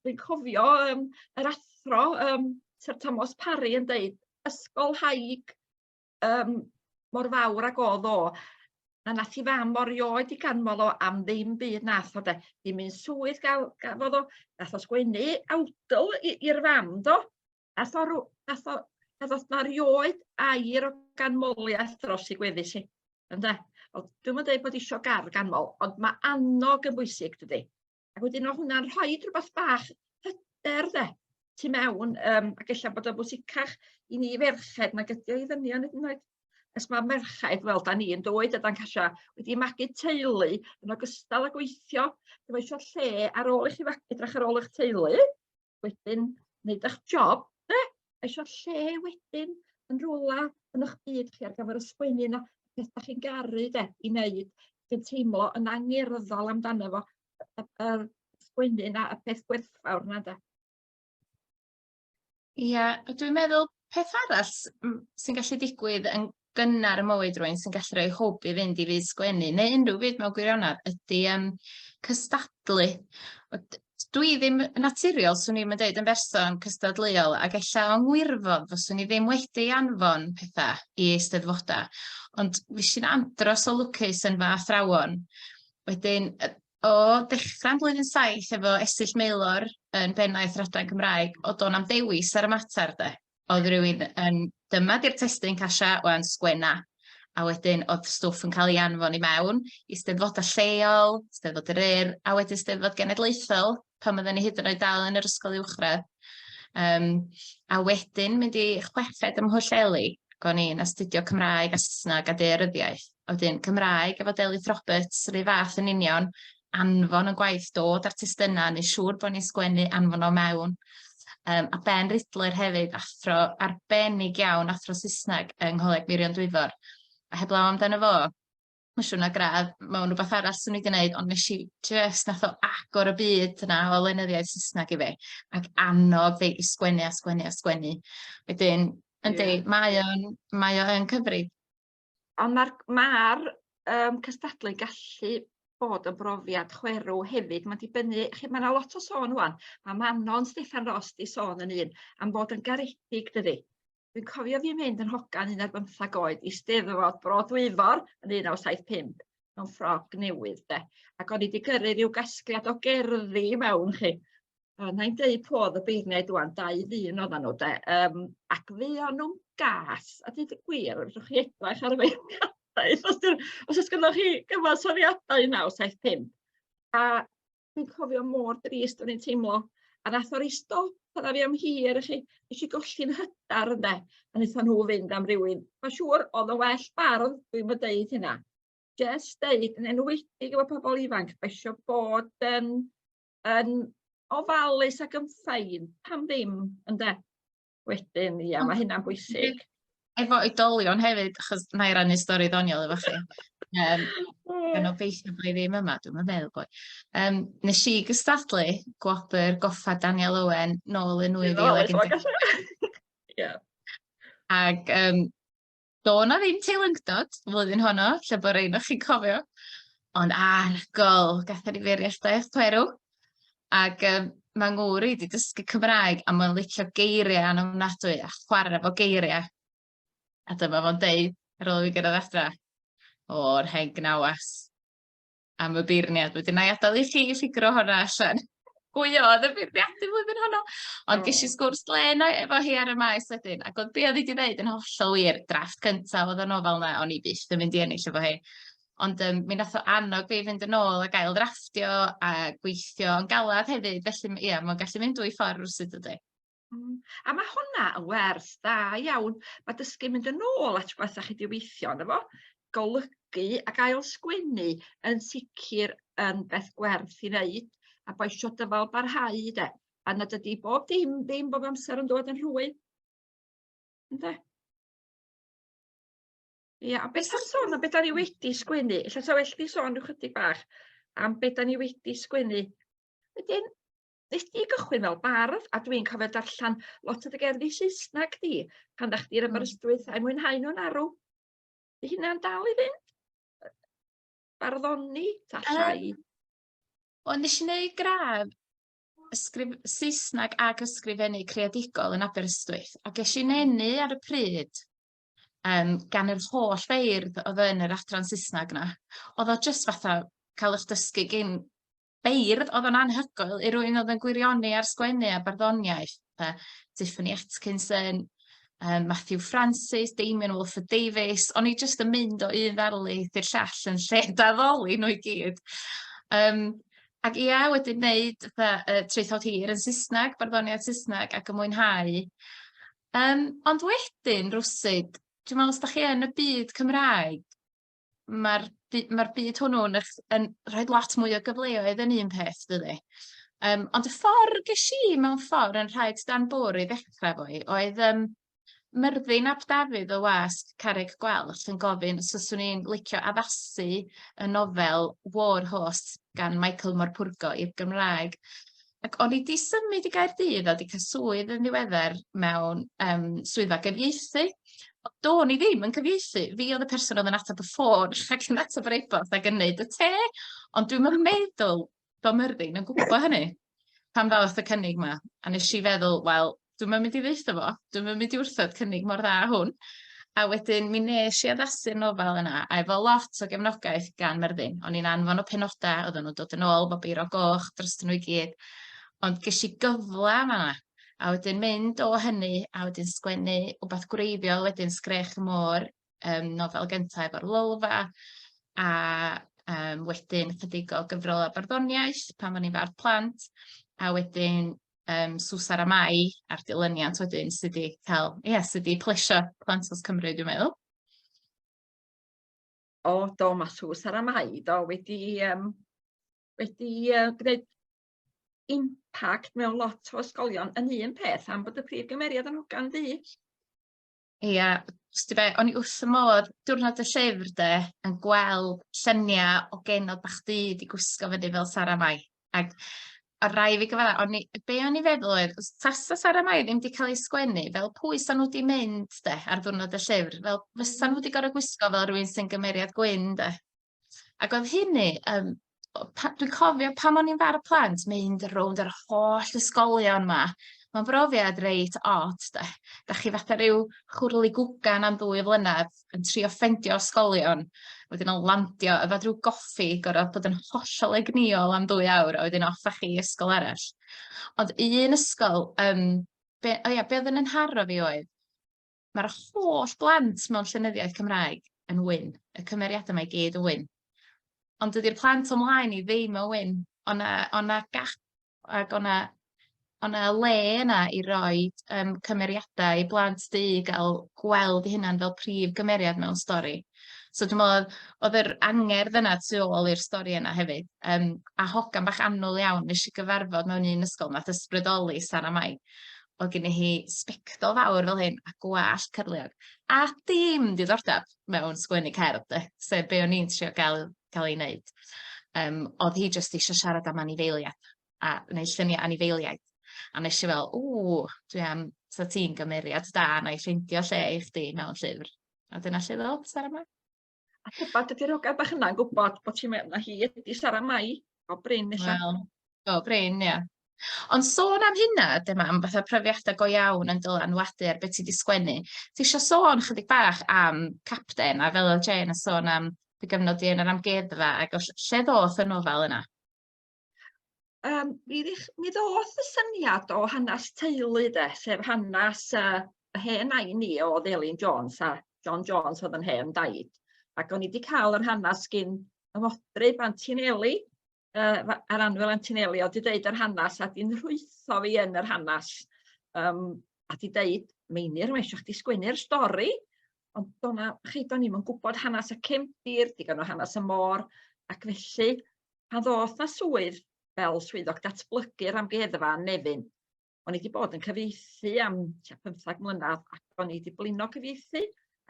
Dwi'n cofio um, yr athro, um, Sir Thomas Parry yn deud, ysgolhaig yym mor fawr ag o'dd o, na nath 'i fam o rioed 'i ganmol o am ddim byd nath o de. Dim un swydd ga'l gafodd o, nath o sgwennu awdl i'r fam do? Nath o rw- nath o nath o 'na rioed air o ganmoliaeth dros 'i gwefus hi, ynde? Wel dwi'm yn deud bod isio gar ganmol, ond ma' annog yn bwysig dydi? Ac wedyn o' hwnna'n rhoid rhywbeth bach hyder de tu mewn yym ac ella bod o'n bwysicach i ni ferched nag ydi o i ddynion hyd yn oed. Ers ma' merchaid fel 'dan ni yn dwyd a 'dan Casia wedi magu teulu yn ogystal â gweithio, efo isio lle ar ôl i chi edrych ar ôl eich teulu, wedyn wneud eich job de, a isio lle wedyn yn rwla yn eich byd chi ar gyfer y sgwennu 'na, peth dach chi'n garu de i wneud, yn teimlo yn angerddol amdano fo, y yr sgwennu 'na, y peth gwerthfawr 'na de. Ia, a dwi'n meddwl peth arall sy'n gallu digwydd yn gynnar ym mywyd rywun sy'n gallu rhoi hwb i fynd i fyd sgwennu neu unrhyw fyd mewn gwirionedd ydy yym cystadlu. Dwi ddim yn naturiol, swn i'm yn deud, yn berson cystadleuol ac ella o'n ngwirfodd fyswn i ddim wedi anfon petha i eisteddfodau, ond fues i'n andros o lwcus yn fy athrawon. Wedyn yy o dechrau'n blwyddyn 7 efo Esyllt Maelor yn bennaeth yr Adran Cymraeg, o'dd o'n am dewis ar y mater de. Oedd rywun yn, dyma 'di'r testun Casia, 'wan sgwenna. A wedyn oedd stwff yn cael ei anfon i mewn i steddfodau lleol, Steddfod yr Urdd, a wedyn Steddfod Genedlaethol, pan oedden ni hyd yn oed dal yn yr ysgol uwchradd. Yym, a wedyn mynd i chweched ym Mhwllheli, ac o'n i'n astudio Cymraeg a Saesneg a Daearyddiaeth. A wedyn Cymraeg efo Delyth Roberts, yr un fath yn union, anfon y gwaith, dod â'r testunau, neu siŵr bod ni'n sgwennu, anfon o mewn. Um, a Ben Ridler hefyd, athro arbennig iawn, athro Saesneg yng Ngholeg Meirion Dwyfor. A heblaw amdano fo, mae'n siŵr na gradd mewn rhywbeth arall swn i wedi gwneud, ond nes i jyst, nath o agor y byd yna o lenyddiaeth Saesneg i fi, ac annog fi i sgwennu a sgwennu a sgwennu. Wedyn, yndi, yeah. mae o'n, mae o yn cyfri. Ond mae'r ma um, cystadlu gallu bod yn brofiad chwerw hefyd. Mae'n dibynnu, chi, mae yna lot o sôn ŵan, mae Manon Steffan Ros di sôn yn un, am fod yn garedig, dydi? Dwi'n cofio fi'n mynd yn hogan un ar bymthag oed i Steddfod Bro Dwyfor yn 1975 mewn ffrog newydd de. Ac o'n i 'di gyrru ryw gasgliad o gerddi i mewn 'lly. A na'i'm deud pwy o'dd y beirniaid ŵan, dau ddyn oddan nhw de, yym ac fuon nhw'n gas, a deud y gwir, fedrwch chi edrych ar y feirniadaeth os 'di os oes gynnoch chi gyfansoddiadau 1975. A dwi'n cofio mor drist o'n i'n teimlo, a nath o roi stop arna fi am hir i chi. Nes i golli'n hyder ynde, a wnaethon nhw fynd am rywun, ma' siŵr o'dd yn well bardd, dwi'm yn deud hynna. Jyst deud, yn enwedig efo pobl ifanc, ma' isio bod yn yn ofalus ac yn ffein, pam ddim, ynde? Wedyn, ia, ma' hynna'n bwysig. Efo oedolion hefyd, achos wna i rannu stori ddoniol efo chi. Yym, gan obeithio bod hi ddim yma, dwi'm yn meddwl bod. Yym, nes i gystadlu gwobr goffa Daniel Owen nôl yn 2011. Ie. Ac yym, do' 'na ddim teilyngdod flwyddyn honno, lle bo' rei ohonoch chi'n cofio, ond anhygoel, gathon ni feirniadaeth chwerw. Ac yym ma' ngŵr i 'di dysgu Cymraeg a ma'n licio geiriau yn ofnadwy a chwarae efo geiriau. A dyma fo'n deud ar ôl i fi gyrraedd adra, "O'r hen gnawas." Am y beirniad. Wedyn wna i adael i chi ffigro hwnna allan. Pwy oedd y beirniadu flwyddyn honno? Ond ges i sgwrs glên efo hi ar y maes wedyn, ac oedd be oedd hi 'di ddeud yn hollol wir. Drafft cyntaf oedd y nofel 'na, o'n i byth yn mynd i ennill efo hi. Ond yym mi wnaeth o annog fi fynd yn ôl ac ail ddrafftio a gweithio yn galad hefyd. Felly ia, mae'n gallu mynd dwy ffordd rywsut dydy. A ma' hwnna yn wers dda iawn. Ma' dysgu mynd yn ôl at rhywbeth dach chi 'di weithio arno fo, golygu ac ail sgwennu yn sicr yn beth gwerth i wneud, a bo' isio dyfal barhau de, a nad ydi bob dim ddim bob amser yn dod yn rhwydd. Ynde? Ia, a beth am sôn am be' 'dan ni wedi sgwennu? Ella sa well fi sôn ryw chydig bach am be' 'dan ni wedi sgwennu. Wedyn, Nes di gychwyn fel bardd, a dwi'n cofio darllen lot o dy gerddi Saesneg di pan ddach chdi yn Aberystwyth a'i mwynhau nhw'n arw. Di hynna'n dal i fynd? Barddoni, ta llai? Wel, nes i wneud gradd ysgrif Saesneg ac ysgrifennu creadigol yn Aberystwyth, a ges i'n eni ar y pryd gan yr holl feirdd oedd yn yr adran Saesneg 'na. Oedd o jyst fatha cael eich dysgu gin beirdd, oedd o'n anhygoel i rywun oedd yn gwirioni ar sgwennu a barddoniaeth, fatha Tiffany Atkinson, yym Matthew Francis, Damian Walford Davies, o'n i jyst yn mynd o un ddarlith i'r llall yn lle addoli nhw i gyd. Yym ac ia, wedi wneud fatha yy traethawd hir yn Saesneg, barddoniaeth Saesneg ac yn mwynhau. Yym ond wedyn rywsut, dwi'n meddwl os dach chi yn y byd Cymraeg, ma'r by- ma'r byd hwnnw yn eich yn rhoid lot mwy o gyfleoedd yn un peth dydi? Yym ond y ffordd ges i mewn ffordd yn rhaid dan bwr i ddechrau efo hi oedd yym Myrddin ap Dafydd o wasg Carreg Gwellt yn gofyn os fyswn i'n licio addasu y nofel War Horse gan Michael Morpurgo i'r Gymraeg. Ac o'n i 'di symud i Gaerdydd a 'di cael swydd yn ddiweddar mewn yym swyddfa gyfieithu. Ond do'n i ddim yn cyfieithu. Fi oedd y person oedd yn ateb y ffôn ac yn ateb yr e-bost ac yn neud y te. Ond dwi'm yn meddwl bod Myrddin yn gwybod hynny pan ddaeth y cynnig 'ma. A wnes i feddwl, wel, dwi'm yn mynd i ddeutha fo, dwi'm yn mynd i wrthod cynnig mor dda â hwn. A wedyn mi wnes i addasu'r nofel yna, a efo lot o gefnogaeth gan Myrddin. O'n i'n anfon y penodau, oedden nhw'n dod yn ôl efo beiro goch drostyn nhw i gyd. Ond ges i gyfle yn fan'na, a wedyn mynd o hynny, a wedyn sgwennu wbath gwreiddiol wedyn, Sgrech y Môr, yym nofel gynta efo'r Lolfa, a yym wedyn chydig o gyfrol o barddoniaeth pan o'n i'n fardd plant, a wedyn yym Swsar a Mai a'r dilyniant wedyn sy 'di cael, ia, sy 'di plesio Plantos Cymru dwi'n meddwl. O do, ma' Sws Sara Mai do wedi yym wedi yy gwneud impact mewn lot o ysgolion yn un peth am bod y prif gymeriad yn hogan ddu. Ia, wsti be, o'n i wrth fy modd diwrnod y llyfr de yn gweld lluniau o genod bach du 'di gwisgo fyny fel Sara Mai ac o' rai' fi gyfadda o'n i... be o'n i'n feddwl oedd os tasa Sara Mai ddim 'di cael ei sgwennu, fel pwy 'sa nhw 'di mynd de ar ddiwrnod y llyfr? Fel fysa nhw 'di gorfod gwisgo fel rywun sy'n gymeriad gwyn de? Ac oedd hynny yym o- pa- dwi'n cofio pan o'n i'n far plant mynd rownd yr holl ysgolion 'ma. Mae'n brofiad reit od de. Dach chi fatha ryw chwrli gwgan am 2 flynedd yn trio ffendio ysgolion, wedyn yn landio, yfad rhyw goffi, gorfod bod yn hollol egnïol am 2 awr, a wedyn off â chi i ysgol arall. Ond un ysgol, yym, be, o ia, be oedd yn 'y nharo fi oedd, mae'r holl blant mewn llenyddiaeth Cymraeg yn wyn, y cymeriadau 'ma i gyd yn wyn. Ond dydy'r plant o mlaen i ddim yn wyn. O' 'na o' 'na gap ac o' 'na o' 'na le yna i roid cymeriadau i blant du gael gweld eu hunan fel prif gymeriad mewn stori. So dwi'n meddwl oedd oedd yr angerdd yna tu ôl i'r stori yna hefyd. Yym, a hogan bach annwyl iawn wnes i gyfarfod mewn un ysgol wnaeth ysbrydoli Sara Mai. Oedd gynni hi sbectol fawr fel hyn a gwallt cyrliog, a dim diddordeb mewn sgwennu cerdd de, sef be o'n i'n trio gael gael ei wneud. Oedd hi jyst isio siarad am anifeiliaid a wneud lluniau anifeiliaid. A wnes i fel, "Ww, dwi am... 'sa ti'n gymeriad da, wna i ffeindio lle i chdi mewn llyfr." A dyna lle ddoth Sara Mai. A tybad ydy'r hogan bach yna'n gwybod bod ti'n meddwl na hi ydy Sara Mai o Bryn ella? Wel, o Bryn, ia. Ond sôn am hynna, de 'ma, am fatha profiadau go iawn yn dylanwadu ar be ti 'di sgwennu, ti isio sôn chydig bach am Capten a fel oedd Jane yn sôn am dy gyfnod di yn yr amgueddfa ac o lle ddoth y nofel yna? Mi ddoth y syniad o hanes teulu de, sef hanes y hen nain i oedd Elin Jones a John Jones oedd yn hen daid. Ac o'n i wedi cael yr hanes gin y modryb Antinelli, yr annwyl Antinelli, oedd wedi deud yr hanes a di'n rhwytho fi yn yr hanes. A di deud, Meinir, mae eisiau chdi sgwennu'r stori. Ond do'na, chi, do'n i'm yn gwybod hanes y cefndir, digon o hanes y môr, ac felly pan ddoth 'na swydd fel swyddog datblygu'r amgueddfa yn Nefyn, o'n i wedi bod yn cyfieithu am tua 15 mlynedd ac o'n i wedi blino cyfieithu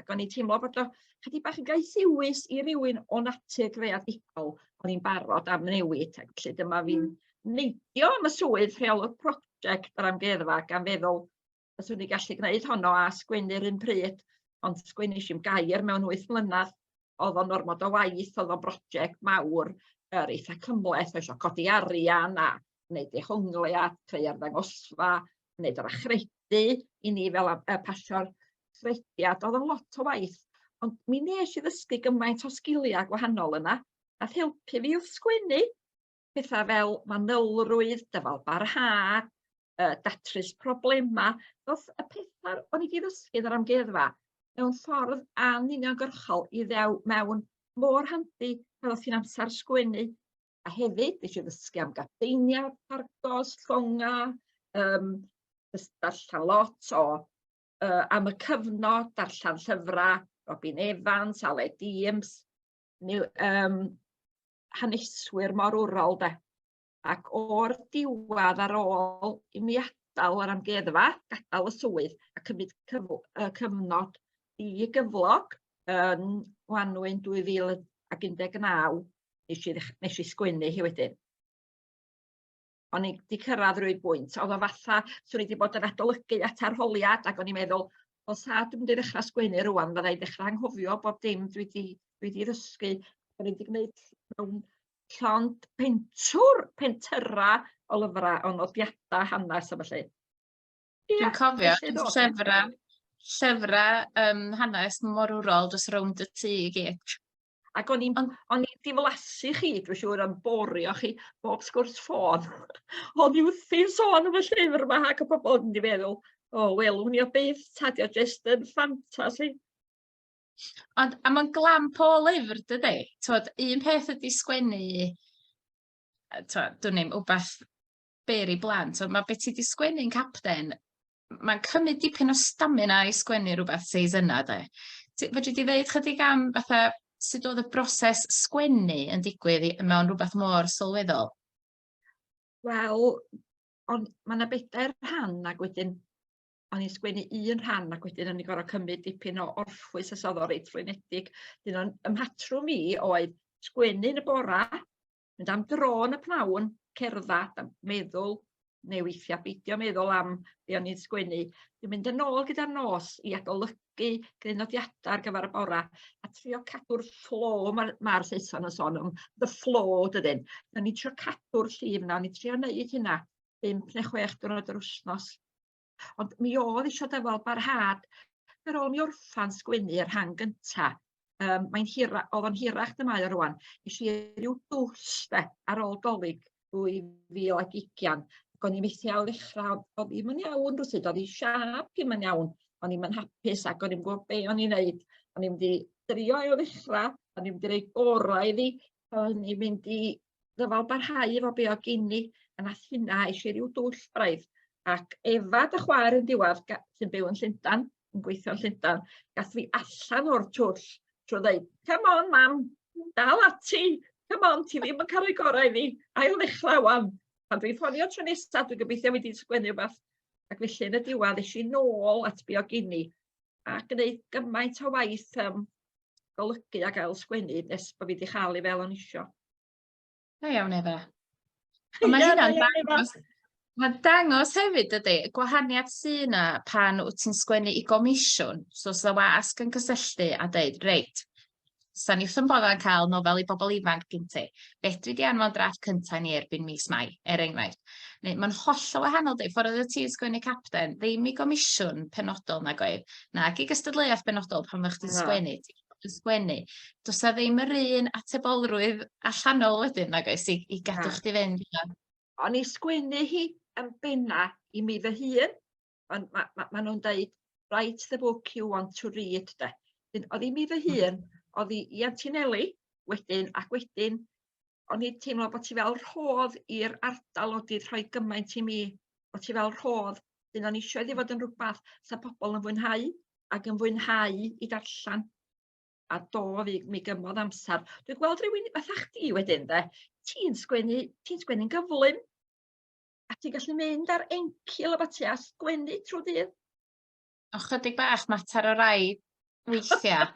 ac o'n i'n teimlo bod o chydig bach yn gaethiwus i rywun o natur greadigol, o'n i'n barod am newid ac felly dyma fi'n neidio am y swydd rheolwr prosiect yr amgueddfa gan feddwl fyswn i gallu gwneud honno a sgwennu'r un pryd, ond sgwennish i'm gair mewn 8 mlynedd. Oedd o'n ormod o waith, oedd o'n brosiect mawr, yr eitha cymhleth, oedd eisiau codi arian a gwneud dehongliad, creu arddangosfa, gwneud yr achredu i ni fel pasio'r achrediad. Oedd o'n lot o waith, ond mi nes i ddysgu gymaint o sgiliau gwahanol yna, nath helpu fi wrth sgwennu. Pethau fel manylrwydd, dyfalbarhad, datrys problemau. Ddoth y pethau o'n i 'di ddysgu yn yr amgueddfa mewn ffordd anuniongyrchol i ddew mewn mor handi pan ddoth hi'n amser sgwennu. A hefyd, nes i ddysgu am gadeiniau, cargos, llonga, darllen lot o am y cyfnod, darllen llyfrau Robin Evans, Aled Eames, haneswyr morwrol de. Ac o'r diwedd ar ôl i mi adael yr amgueddfa, gadael y swydd a cymryd cyfnod di-gyflog yn Wanwyn 2019, nes i sgwennu hi wedyn. O'n i 'di cyrraedd rhyw bwynt, oedd o fatha, 'swn i 'di bod yn adolygu at arholiad ac o'n i'n meddwl, wel sa dwi'n mynd i ddechrau sgwennu rŵan, fydda i'n dechrau anghofio bob dim dwi 'di ddysgu. O'n i 'di gwneud mewn llond pentwr, pentyra o lyfrau o nodiadau hanes a ballu. Dwi'n cofio llyfrau hanes morwrol jyst rownd y tŷ i gyd. Ac o'n i'n o'n i'n diflasu chi, dwi'n siŵr, yn borio chi bob sgwrs ffôn. O'n i wrthi'n sôn am y llyfr yma ac y pobl yn mynd i feddwl, o, welwn ni o byth, ta 'di o jyst yn ffantasi. Ond, a mae'n glamp o lyfr, dydi? T'wod, un peth ydy sgwennu, t'wod, dwn i'm, wbath byr i blant, ond ma' be ti 'di sgwennu'n Capten, mae'n cymryd dipyn o stamina i sgwennu rhywbeth seis yna de. Fedri di ddeud chydig am fatha sut oedd y broses sgwennu yn digwydd mewn rhywbeth mor sylweddol? Wel, ond mae yna bedair rhan ac wedyn o'n i'n sgwennu un rhan ac wedyn o'n i'n gorfod cymryd dipyn o orffwys os oedd o reit flinedig. Dyn o'n ymhatrwm i oedd sgwennu yn y bora, mynd am dro yn y pnawn, cerdded a meddwl, neu weithiau beidio meddwl am be o'n i'n sgwennu. Dwi'n mynd yn ôl gyda'r nos i adolygu, gwneud nodiadau ar gyfer y bora, a trio cadw'r flow, mae'r Saeson yn sôn am the flow, dydyn. O'n i'n trio cadw'r llif yna, o'n i'n trio wneud hynna 5 neu 6 diwrnod yr wythnos. Ond mi oedd eisiau dyfal barhad ar ôl mi orffan sgwennu y rhan gynta, mae'n hira, oedd o'n hirach na mae o rwan, nes i ryw dwll de, ar ôl Dolig 2020, ac o'n i methu ail ddechrau, oedd ddim yn iawn rywsut, oedd hi siâp ddim yn iawn, o'n i'm yn hapus ac o'n i'm gwybod be o'n i'n neud. O'n i'n mynd i drio ail ddechrau, o'n i'n mynd i roi gorau iddi, o'n i'n mynd i ddyfal barhau efo be oedd gen i, a nath hynna eisiau rhyw dwll braidd. Ac Efa, dy chwaer yn diwedd, sy'n byw yn Llundan, yn gweithio yn Llundan, gath fi allan o'r twll trwy ddeud, come on mam, dal ati, come on, ti ddim yn cael ei gorau i fi, ail ddechrau wan. Pan dwi'n ffonio tro nesaf, dwi'n gobeithio wedi sgwennu rhywbeth. Ac felly yn y diwedd, es i nôl at be oedd gen i, a gwneud gymaint o waith golygu ac ail sgwennu nes bod fi wedi chael ei fel o'n isio. Da iawn Efa. Ond mae hynna'n dangos, mae'n dangos hefyd dydy, y gwahaniaeth sydd yna pan wyt ti'n sgwennu i gomisiwn. So os yna wasg yn cysylltu a deud, reit, sa ni wrth yn boddau yn cael nofel i bobl ifanc gen ti. Fedri di anfon drafft cyntaf ni erbyn mis Mai, er enghraifft. Neu mae'n hollol wahanol, dweud, ffordd oedd ti'n sgwennu capten, ddim i gomisiwn penodol nag oedd, nag i gystadleuaeth benodol pan fydda chdi'n sgwennu. Ti'n sgwennu. Does 'na ddim yr un atebolrwydd allanol wedyn nag oes i i gadw chdi fynd. O'n i sgwennu hi yn benna i mi fy hun, ond ma' ma' ma' nhw'n deud write the book you want to read de. Wedyn o'dd i mi fy hun, o'dd i i Antinelli wedyn ac wedyn o'n i'n teimlo bod ti fel rhodd i'r ardal o'dd 'di rhoi gymaint i mi, bod ti fel rhodd. Wedyn o'n i isio iddi fod yn rwbath 'sa pobol yn fwynhau ac yn fwynhau i darllen. A do fi mi gymodd amser. Dwi'n gweld rhywun fatha chdi wedyn de, ti'n sgwennu ti'n sgwennu'n gyflym. A ti'n gallu mynd ar encil o bati a sgwennu trwy dydd. O chydig bach mater o rai weithiau.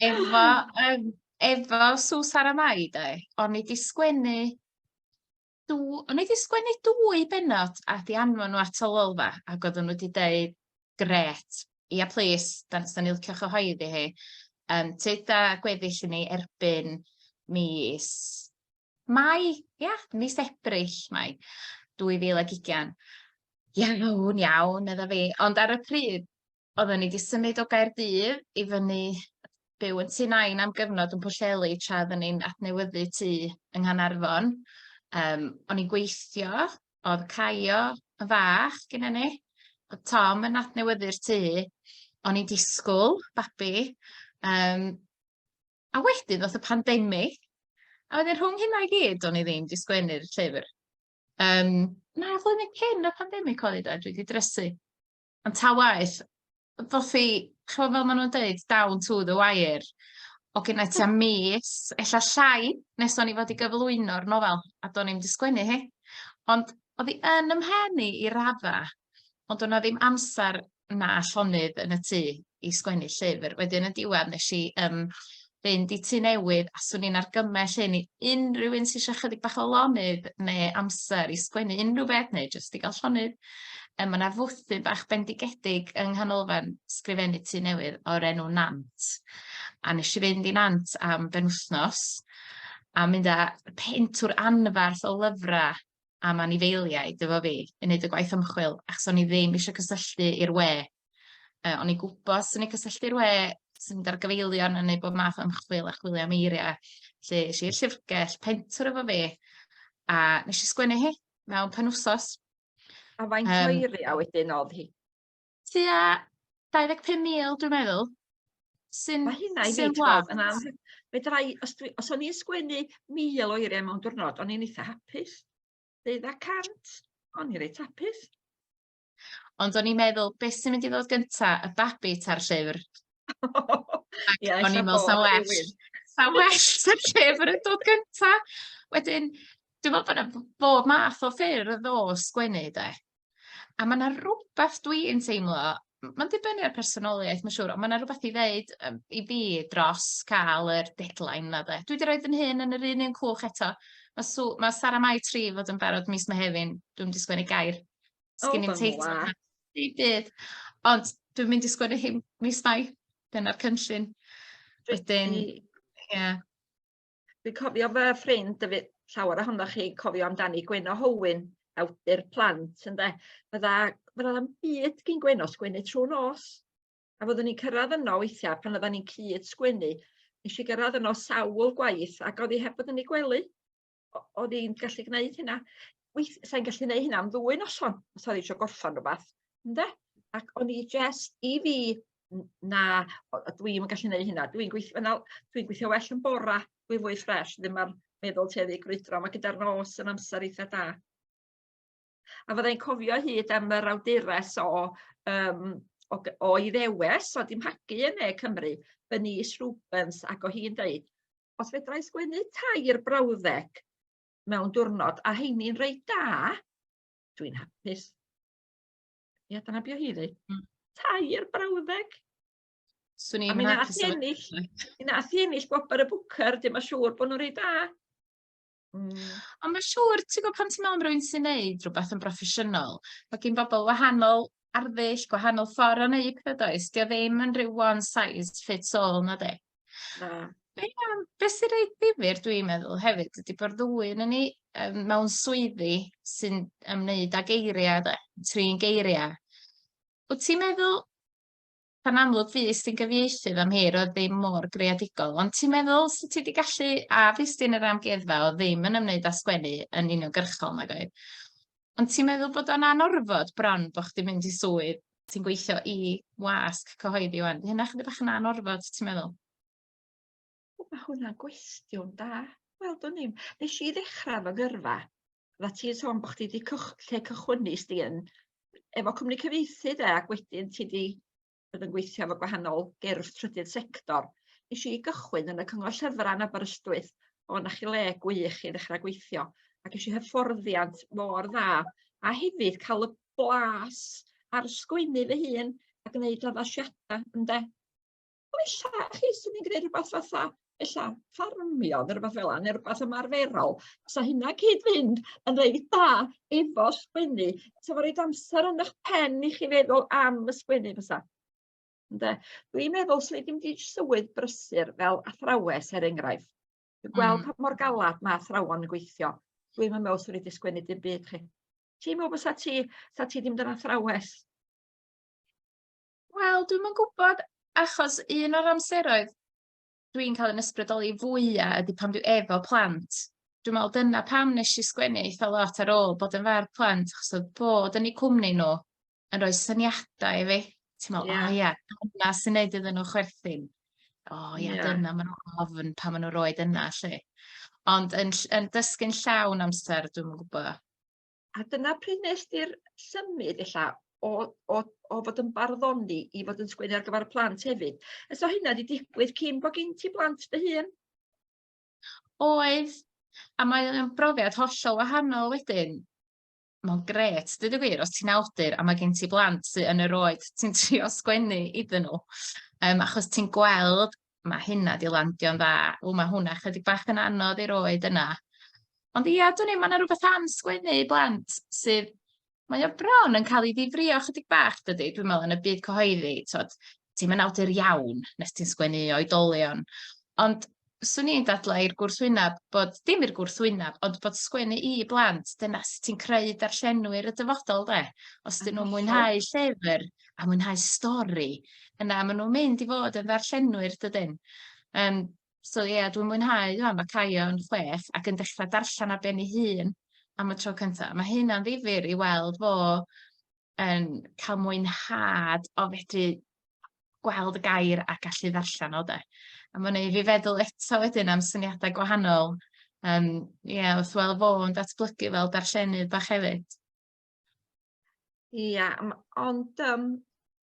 Efo yym efo Sw Sara Mai de, o'n i 'di sgwennu dw- o'n i 'di sgwennu dwy bennod a 'di anfon nhw at y Lolfa ac oedden nhw wedi deud grêt, ia plîs, dan 'san ni licio chyhoeddi hi. Tyd â gweddill i ni erbyn mis Mai, ia, mis Ebrill, Mai 2020. Iawn, iawn, medda fi. Ond ar y pryd, oedden ni 'di symud o Gaerdydd i fyny byw yn Tŷ Nain am gyfnod yn Pwllheli tra oedden ni'n adnewyddu tŷ yng Nghaernarfon. O'n i'n gweithio, oedd Caio yn fach gynna ni, oedd Tom yn adnewyddu'r tŷ, o'n i'n disgwyl babi, a wedyn ddoth y pandemig, a wedyn rhwng hynna i gyd, o'n i ddim 'di sgwennu'r llyfr. Na, flwyddyn cyn y pandemig oedd hi de, dwi 'di drysu. Ond ta waeth, ddoth hi, chimod fel maen nhw'n deud, down to the wire. Oedd gynna i tua mis, ella llai, nes o'n i fod i gyflwyno'r nofel, a do'n i'm 'di sgwennu hi. Ond oedd hi yn 'y mhen i i raddau, ond doedd 'na ddim amser na llonydd yn y tŷ i sgwennu llyfr. Wedyn yn diwedd nes i yym fynd i Tŷ Newydd, a 'swn i'n argymell hyn i unrhyw un sy isio chydig bach o lonydd neu amser i sgwennu unrhyw beth neu jyst i gael llonydd. Ma' 'na fwthyn bach bendigedig yng nghanolfan sgrifennu Tŷ Newydd o'r enw Nant, a nes i fynd i Nant am benwythnos a mynd â pentwr anferth o lyfrau am anifeiliaid efo fi i wneud y gwaith ymchwil, achos o'n i ddim eisiau cysylltu i'r we. O'n i'n gwybod 'swn i'n cysylltu i'r we, 'swn i'n dargyfeilio yn wneud bob math o ymchwil a chwilio am eiriau. Felly es i i'r llyfrgell, pentwr efo fi, a nes i sgwennu hi mewn penwsos. A faint o eiriau wedyn oedd hi? Tua 25,000 dwi'n meddwl. Sy'n Mae hynna i fi, sy'n ti'n gweld, yn lot. anhygoel. Fedra i, os, dwi, os o'n i'n sgwennu 1,000 o eiriau mewn diwrnod, o'n i'n eitha hapus. 200, o'n i'n reit hapus. Ond o'n i'n meddwl, beth sy'n mynd i ddod gynta, y babi ta'r llyfr? Ac Ie, o'n ella i'n meddwl, bod sa well, rhywun. sa well sa'r llyfr yn dod gynta. Wedyn, dwi'n meddwl bod 'na bob math o ffyrdd o sgwennu de. A ma' 'na rwbath dwi'n teimlo, mae'n dibynnu ar personoliaeth mae'n siŵr, ond ma' 'na rwbath i ddeud i fi dros cael yr deadline 'na de. Dwi 'di roid 'yn hun yn yr un un cwch eto. Ma' Sw- ma' Sara Mai 3 fod yn barod mis Mehefin, dwi'm 'di sgwennu gair. O, Sgin i'm fy teitl ngwlad. na dim byd. Ond dwi'n mynd i sgwennu hi mis Mai, dyna'r cynllun. Wedyn, ie. Dwi'n cofio fy ffrind, y fydd llawer ohonoch chi cofio amdani, Gwenno Hywyn. awdur plant ynde, fydda fydda ddim byd gin Gwenno sgwennu trwy nos. A fyddwn ni'n cyrraedd yno weithiau pan oeddan ni'n cyd sgwennu, nes i gyrraedd yno sawl gwaith ac oedd hi heb fod yn ei gwely. Oedd hi'n gallu gwneud hynna. Weith, sa'n gallu gwneud hynna am ddwy noson, os oedd hi eisiau gorffan rhywbeth. Ynde? Ac o'n i jest, i fi, na, dwi'm yn gallu gwneud hynna. Dwi'n gweithio, dwi'n gweithio well yn bora, dwi fwy ffres, ddim ar meddwl tueddu grwydro, mae gyda'r nos yn amser eitha da. A fyddai'n cofio hyd am yr awdures o, um, o, o Iddewes, o dim hagu yn ne Cymru, Bernice Rubens, ac o hi'n deud, os fedra i sgwennu tair brawddeg mewn diwrnod, a heini'n reit da, dwi'n hapus. Ia, dyna be o hi ddeud. Tair brawddeg. Swn i'n A mi nath hi ennill, mi nath hi ennill gwobr y Booker, dim yn siŵr bod nhw'n reit da. Ond mae'n siŵr, ti'n gwybod pan ti'n meddwl am rywun sy'n neud rhywbeth yn broffesiynol, mae gen bobl wahanol arddull, gwahanol ffordd o wneud pethau does? Dio ddim yn rhyw one size fits all na di? Na. Be am, be sy'n reit ddifyr dwi'n meddwl hefyd ydy bod ddwy yn ni um, mewn swyddi sy'n ymwneud â geiriau de, trin geiriau. Wyt ti'n meddwl Pan amlwg fues ti'n gyfieithydd am hir oedd ddim mor greadigol, ond ti'n meddwl 'sa ti 'di gallu, a fues ti yn yr amgueddfa oedd ddim yn ymwneud â sgwennu yn uniongyrchol nag oedd, ond ti'n meddwl bod o'n anorfod bron bo' chdi'n mynd i swydd ti'n gweithio i wasg cyhoeddi 'wan, 'di hynna chydig bach yn anorfod ti'n meddwl? O, mae hwnna'n gwestiwn da. Wel, dwn i'm. Nes i ddechrau fy ngyrfa, fydda ti'n sôn bod chdi wedi cych lle cychwynnus di yn efo cwmni cyfieithu de, ac wedyn ti wedi bod yn gweithio efo gwahanol gyrff trydydd sector. Nes i gychwyn yn y Cyngor Llyfrau yn Aberystwyth. O, na chi le gwych i ddechrau gweithio. Ac eisiau hyfforddiant mor dda. A hefyd cael y blas ar sgwennu fy hun a gwneud addasiadau, ynde? Wel ella, chi, swn i'n gwneud rhywbeth fatha, ella ffarmio neu rhywbeth fel 'na, neu rhywbeth ymarferol. Sa hynna cyd-fynd yn reit dda efo sgwennu. Sa fo roid amser yn eich pen i chi feddwl am y sgwennu fysa. Ynde? Dwi'n meddwl swn i ddim 'di swydd brysur fel athrawes er enghraifft. Dwi'n gweld pa mor galad mae athrawon yn gweithio. Dwi'm yn meddwl swn i 'di sgwennu dim byd chi. Ti'n meddwl bysa ti, sa ti 'di mynd yn athrawes? Wel, dwi'm yn gwybod, achos un o'r amseroedd dwi'n cael yn ysbrydoli fwya ydy pan dwi efo plant. Dwi'n meddwl dyna pam nes i sgwennu eitha lot ar ôl bod yn fardd plant, achos oedd bod yn eu cwmni nhw yn rhoi syniadau i fi. Ti'n meddwl, o ia, dyna sy'n neud iddyn nhw chwerthin. O ia, dyna maen nhw'n ofn pan maen nhw'n roed yna, 'lly. Ond yn yn dysgu'n llawn amser, dwi'm yn gwybod. A dyna pryd nes di'r symud ella o o o fod yn barddoni i fod yn sgwennu ar gyfer y plant hefyd. A so hynna 'di digwydd cyn bo' gin ti blant dy hun? Oedd, a mae o'n brofiad hollol wahanol wedyn. Mae'n grêt, deud y gwir, os ti'n awdur a mae gen ti blant sy yn yr oed ti'n trio sgwennu iddyn nhw, yym achos ti'n gweld ma' hynna 'di landio'n dda, w, ma' hwnna chydig bach yn anodd i'r oed yna. Ond ia, dwn i'm, ma' 'na rywbeth am sgwennu i blant sydd... Mae o bron yn cael ei ddifrïo chydig bach dydy, dwi'n meddwl, yn y byd cyhoeddi, tibod, ti'm yn awdur iawn nes ti'n sgwennu i oedolion. Ond 'swn i'n dadlau i'r gwrthwyneb bod... dim i'r gwrthwyneb, ond bod sgwennu i blant, dyna sut ti'n creu darllenwyr y dyfodol de. Os 'dyn nhw'n mwynhau llyfr a mwynhau stori, yna maen nhw'n mynd i fod yn ddarllenwyr dydyn. Yym so ie, dwi'n mwynhau ŵan, ma' Caio yn 6 ac yn dechrau darllen ar ben ei hun am y tro cynta. Ma' hynna'n ddifyr i weld fo yn cael mwynhad o fedru gweld y gair a gallu ddarllen o de. A ma'n neud fi feddwl eto wedyn am syniadau gwahanol yym ie, wrth weld fo yn datblygu fel darllenydd bach hefyd. Ia, ond yym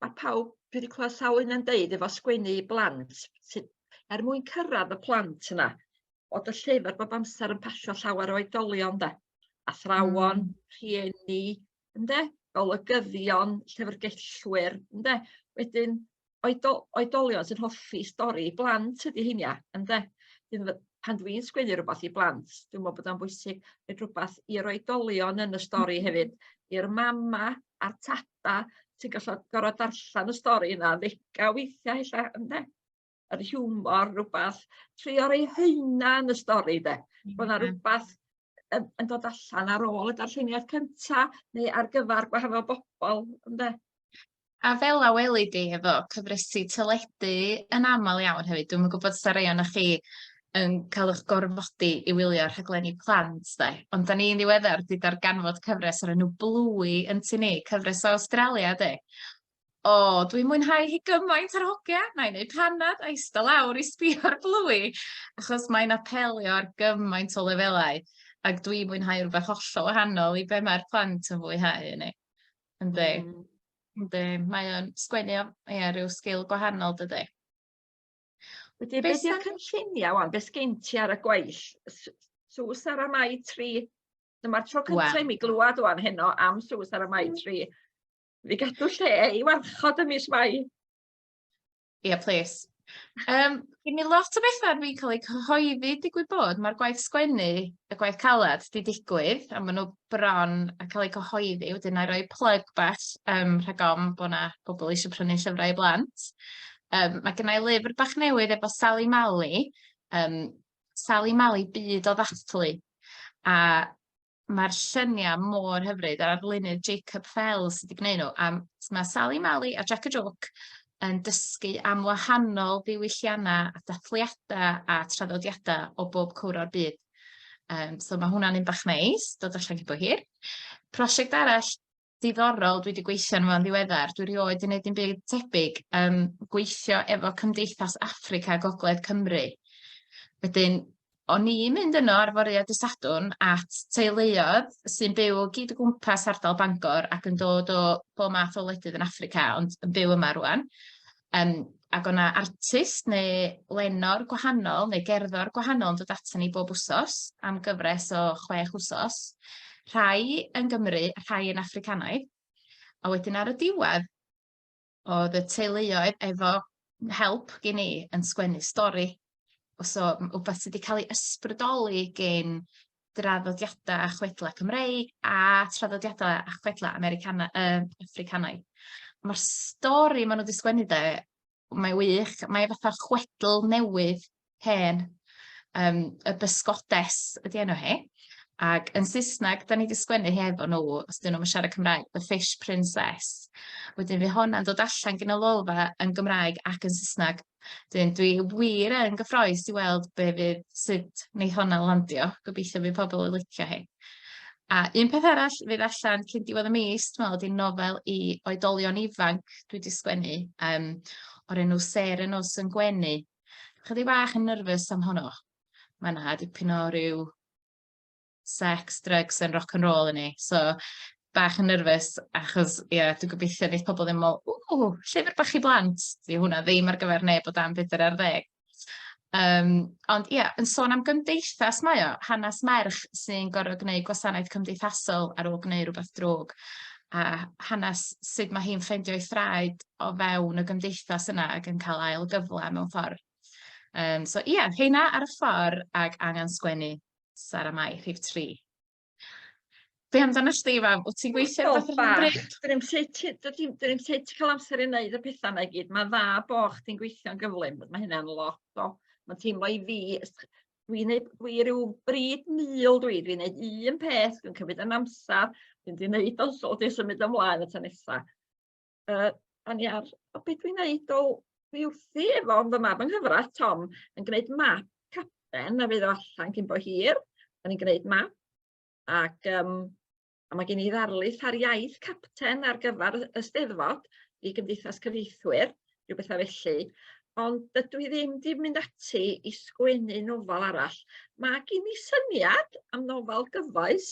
ma' pawb, dwi 'di clywed sawl un yn deud efo sgwennu i blant, sydd er mwyn cyrraedd y plant yna, bod y llyfr bob amser yn pasio llawer o oedolion 'de, athrawon, rhieni, ynde, golygyddion, llyfrgellwyr, ynde? Wedyn oedol- oedolion sy'n hoffi stori i blant ydy heinia ynde? Wedyn pan dwi'n sgwennu rwbath i blant, dwi'n me'wl bod o'n bwysig roid rwbath i'r oedolion yn y stori hefyd, i'r mama a'r tada sy'n gallu gor'o' darllan y stori yna ddega weithia' ella ynde? Yr hiwmor rwbath, trio roi haena yn y stori de, bo' 'na rwbath yn, yn dod allan ar ôl y darlleniad cynta neu ar gyfer gwahanol bobl, ynde? A fel a weli di efo cyfresi teledu yn aml iawn hefyd, dwi'm yn gwybod os 'na rei ohonoch chi yn cael eich gorfodi i wylio rhaglenni plant 'de, ond 'dan ni'n ddiweddar 'di darganfod cyfres o'r enw Bluey yn tŷ ni, cyfres o Awstralia 'de. O, dwi'n mwynhau hi gymaint ar hogia, wna i wneud panad a ista lawr i sbio ar Bluey, achos mae'n apelio ar gymaint o lefelau, ac dwi'n mwynhau rhywbeth hollol wahanol i be mae'r plant yn fwyhau yndi. Yndi. Yndi, mae o'n sgwennu o, ie, ryw sgil gwahanol dydi? Wedyn, be di'r cynlluniau wan? Be sgen ti ar y gweill? Sw Sara Mai 3. Dyma'r tro cyntaf i mi glywed wan heno am Sw Sara Mai 3. Fi gadw lle i warchod y mis Mai. Ie, yeah, please. Gen i lot o bethau ar fi'n cael eu cyhoeddi, digwydd bod. Mae'r gwaith sgwennu, y gwaith caled, 'di digwydd, a maen nhw bron a cael eu cyhoeddi. Wedyn wna i roi plug bach rhag ofn bod 'na bobl eisiau prynu llyfrau i blant. Mae genna i lyfr bach newydd efo Sali Mali, Sali Mali Byd o Ddathlu, a ma'r llynia mor hyfryd a'r arlunydd Jacob Fell sy 'di gwneud nhw, a ma' Sali Mali a Jac y Jôc yn dysgu am wahanol ddiwyllianna a dathliada a traddodiada o bob cwr o'r byd. So ma' hwnna'n un bach neis, dod allan cyn bo hir. Prosiect arall diddorol dwi 'di gweithio arno fo'n ddiweddar, dwi rioed 'di neud dim byd tebyg, gweithio efo Cymdeithas Affrica Gogledd Cymru. Wedyn, o'n i'n mynd yno ar foreau Dydd Sadwrn at teuluoedd sy'n byw o gyd o gwmpas ardal Bangor ac yn dod o bob math o wledydd yn Affrica, ond yn byw yma rŵan. Ac o' 'na artist neu lenor gwahanol neu gerddor gwahanol yn dod aton ni bob wsos am gyfres o 6 wsos, rhai yn Gymru a rhai yn Affricanaidd. A wedyn ar y diwedd, oedd y teuluoedd efo help gen i yn sgwennu stori. So wbath sy 'di cael ei ysbrydoli gen draddodiadau a chwedlau Cymreig a traddodiadau a chwedlau Americana- Affricanaidd. Ma'r stori maen nhw 'di sgwennu de, mae wych, mae fatha chwedl newydd hen, y Bysgodes ydy enw hi, ac yn Saesneg 'dan ni 'di sgwennu hi efo nhw, os 'dyn nhw'm yn siarad Cymraeg, The Fish Princess. Wedyn fydd honna'n dod allan gan y Lolfa yn Gymraeg ac yn Saesneg. Wedyn dwi wir yn gyffrous i weld be fydd, sut wneith honna landio. Gobeithio fydd pobl yn licio hi. A un peth arall fydd allan cyn diwedd y mis, dwi'n meddwl, ydy nofel i oedolion ifanc dwi 'di sgwennu, o'r enw Sêr y Nos yn Gwenu. Chydig bach yn nervous am honno. Mae 'na dipyn o ryw sex, drugs and rock and roll yn 'i, so bach yn nervous achos ie, dwi'n gobeithio neith pobl ddim meddwl, "Ww, llyfr bach i blant." 'Di hwnna ddim ar gyfer neb o dan 40. Ond ie, yn sôn am gymdeithas mae o, hanes merch sy'n gorfod gwneud gwasanaeth cymdeithasol ar ôl gwneud rhywbeth drwg, a hanes sut ma' hi'n ffeindio'i thraed o fewn y gymdeithas yna ac yn cael ail gyfle mewn ffordd. So ie, rheina ar y ffordd ac angen sgwennu Sara Mai rhif 3. Be amdano chdi fam? Wyt ti'n gweithio ar rhywbeth ar hyn o bryd? Dwn i'm sut ti dwi dwn i'm sut ti'n cael amser i wneud y pethau 'na i gyd. Mae'n dda bo' chdi'n gweithio'n gyflym, mae hynna'n lot o... Mae'n teimlo i fi, dwi'n neud, dwi ryw bryd mul dwi, dwi'n neud un peth, dwi'n cymryd yn amser, dwi'n di neud o so dwi'n symud ymlaen at y nesa. O'n i ar, o beth dwi'n neud o, dwi wrthi efo fy mab yng nghyfraith, Tom, yn gwneud map capten a fydd o allan cyn bo hir. Da ni'n gwneud map ac a mae gen i ddarlith ar iaith capten ar gyfer y Steddfod i Gymdeithas Cyfieithwyr, rhyw bethau felly. Ond dydw i ddim 'di mynd ati i sgwennu nofel arall. Mae gen i syniad am nofel gyfoes,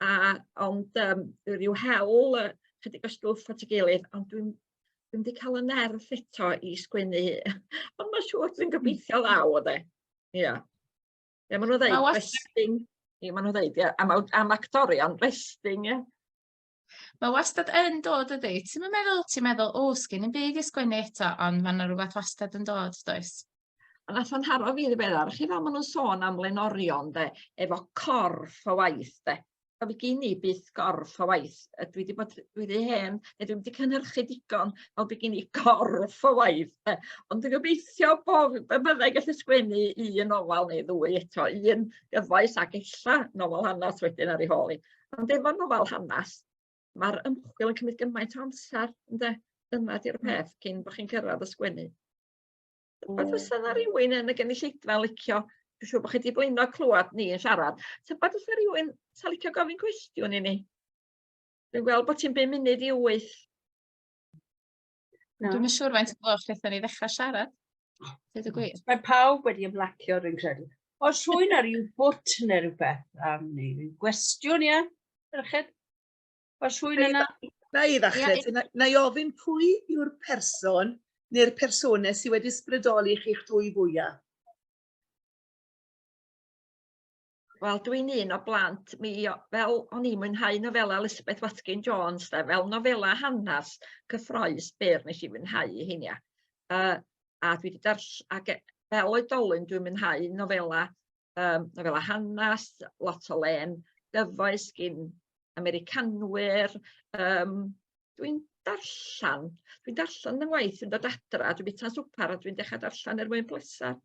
a ond rhyw hel chydig o stwff at ei gilydd, ond dwi'm 'di cael y nerth eto i sgwennu, ond mae'n siŵr dwi'n gobeithio ddaw o de. Ia. Ie, maen nhw'n dweud resting. Ie, maen nhw'n dweud, ie, am actorion, resting, ie. Mae wastad yn dod ydy. Ti'm yn meddwl, ti'n meddwl, o, sgin i'm byd i sgwennu eto, ond mae 'na rywbeth wastad yn dod, does? A nath o'n nharo fi ddiweddar, chi fel maen nhw'n sôn am lenorion de, efo corff o waith de. Wel, fi gin i byth gorff o waith. Dwi wedi bod, dwi wedi hen, neu dwi'm wedi cynhyrchu digon fel by gin i gorff o waith. De. Ond dwi'n gobeithio bo' y byddai gallu sgwennu un nofel neu ddwy eto, un gyfoes ac ella nofel hanes wedyn ar ei hôl hi. Ond efo nofel hanes, mae'r ymchwil yn cymryd gymaint o amser, ynde? Dyma di'r peth cyn bod chi'n cyrraedd y sgwennu. Tybed fysa 'na rywun yn y gynulleidfa licio, dwi'n siŵr bod chi 'di blino clywed ni yn siarad, tybed oes 'na rywun 'sa licio gofyn cwestiwn i ni? Dwi'n gweld bod ti'n 7:55. Na. Dwi'm yn siŵr faint o gloch wnaethon ni ddechrau siarad. Dweud y gwir. Mae pawb wedi ymlacio, dwi'n credu. Os rhywun ar ryw bwt neu rhywbeth, neu ryw gwestiwn, ie? Merched? Oes rhywun yna? Na i ddechrau, yeah. na, na i ofyn pwy yw'r person neu'r personau sydd wedi ysbrydoli chi'ch dwy fwyaf? Wel, dwi'n un o blant, mi, fel o'n i'n mwynhau nofela Elizabeth Watkin Jones, de, fel nofela hanes cyffroes byr nes i fwynhau heinia. A dwi wedi darll-, ac fel oedolyn dwi'n mwynhau nofela, nofela hanes, lot o len gyfoes gin Americanwyr. Dwi'n darllen, dwi'n darllen yn ngwaith, dwi'n dod adra, dwi'n bita swpar a dwi'n dechrau darllen er mwyn pleser.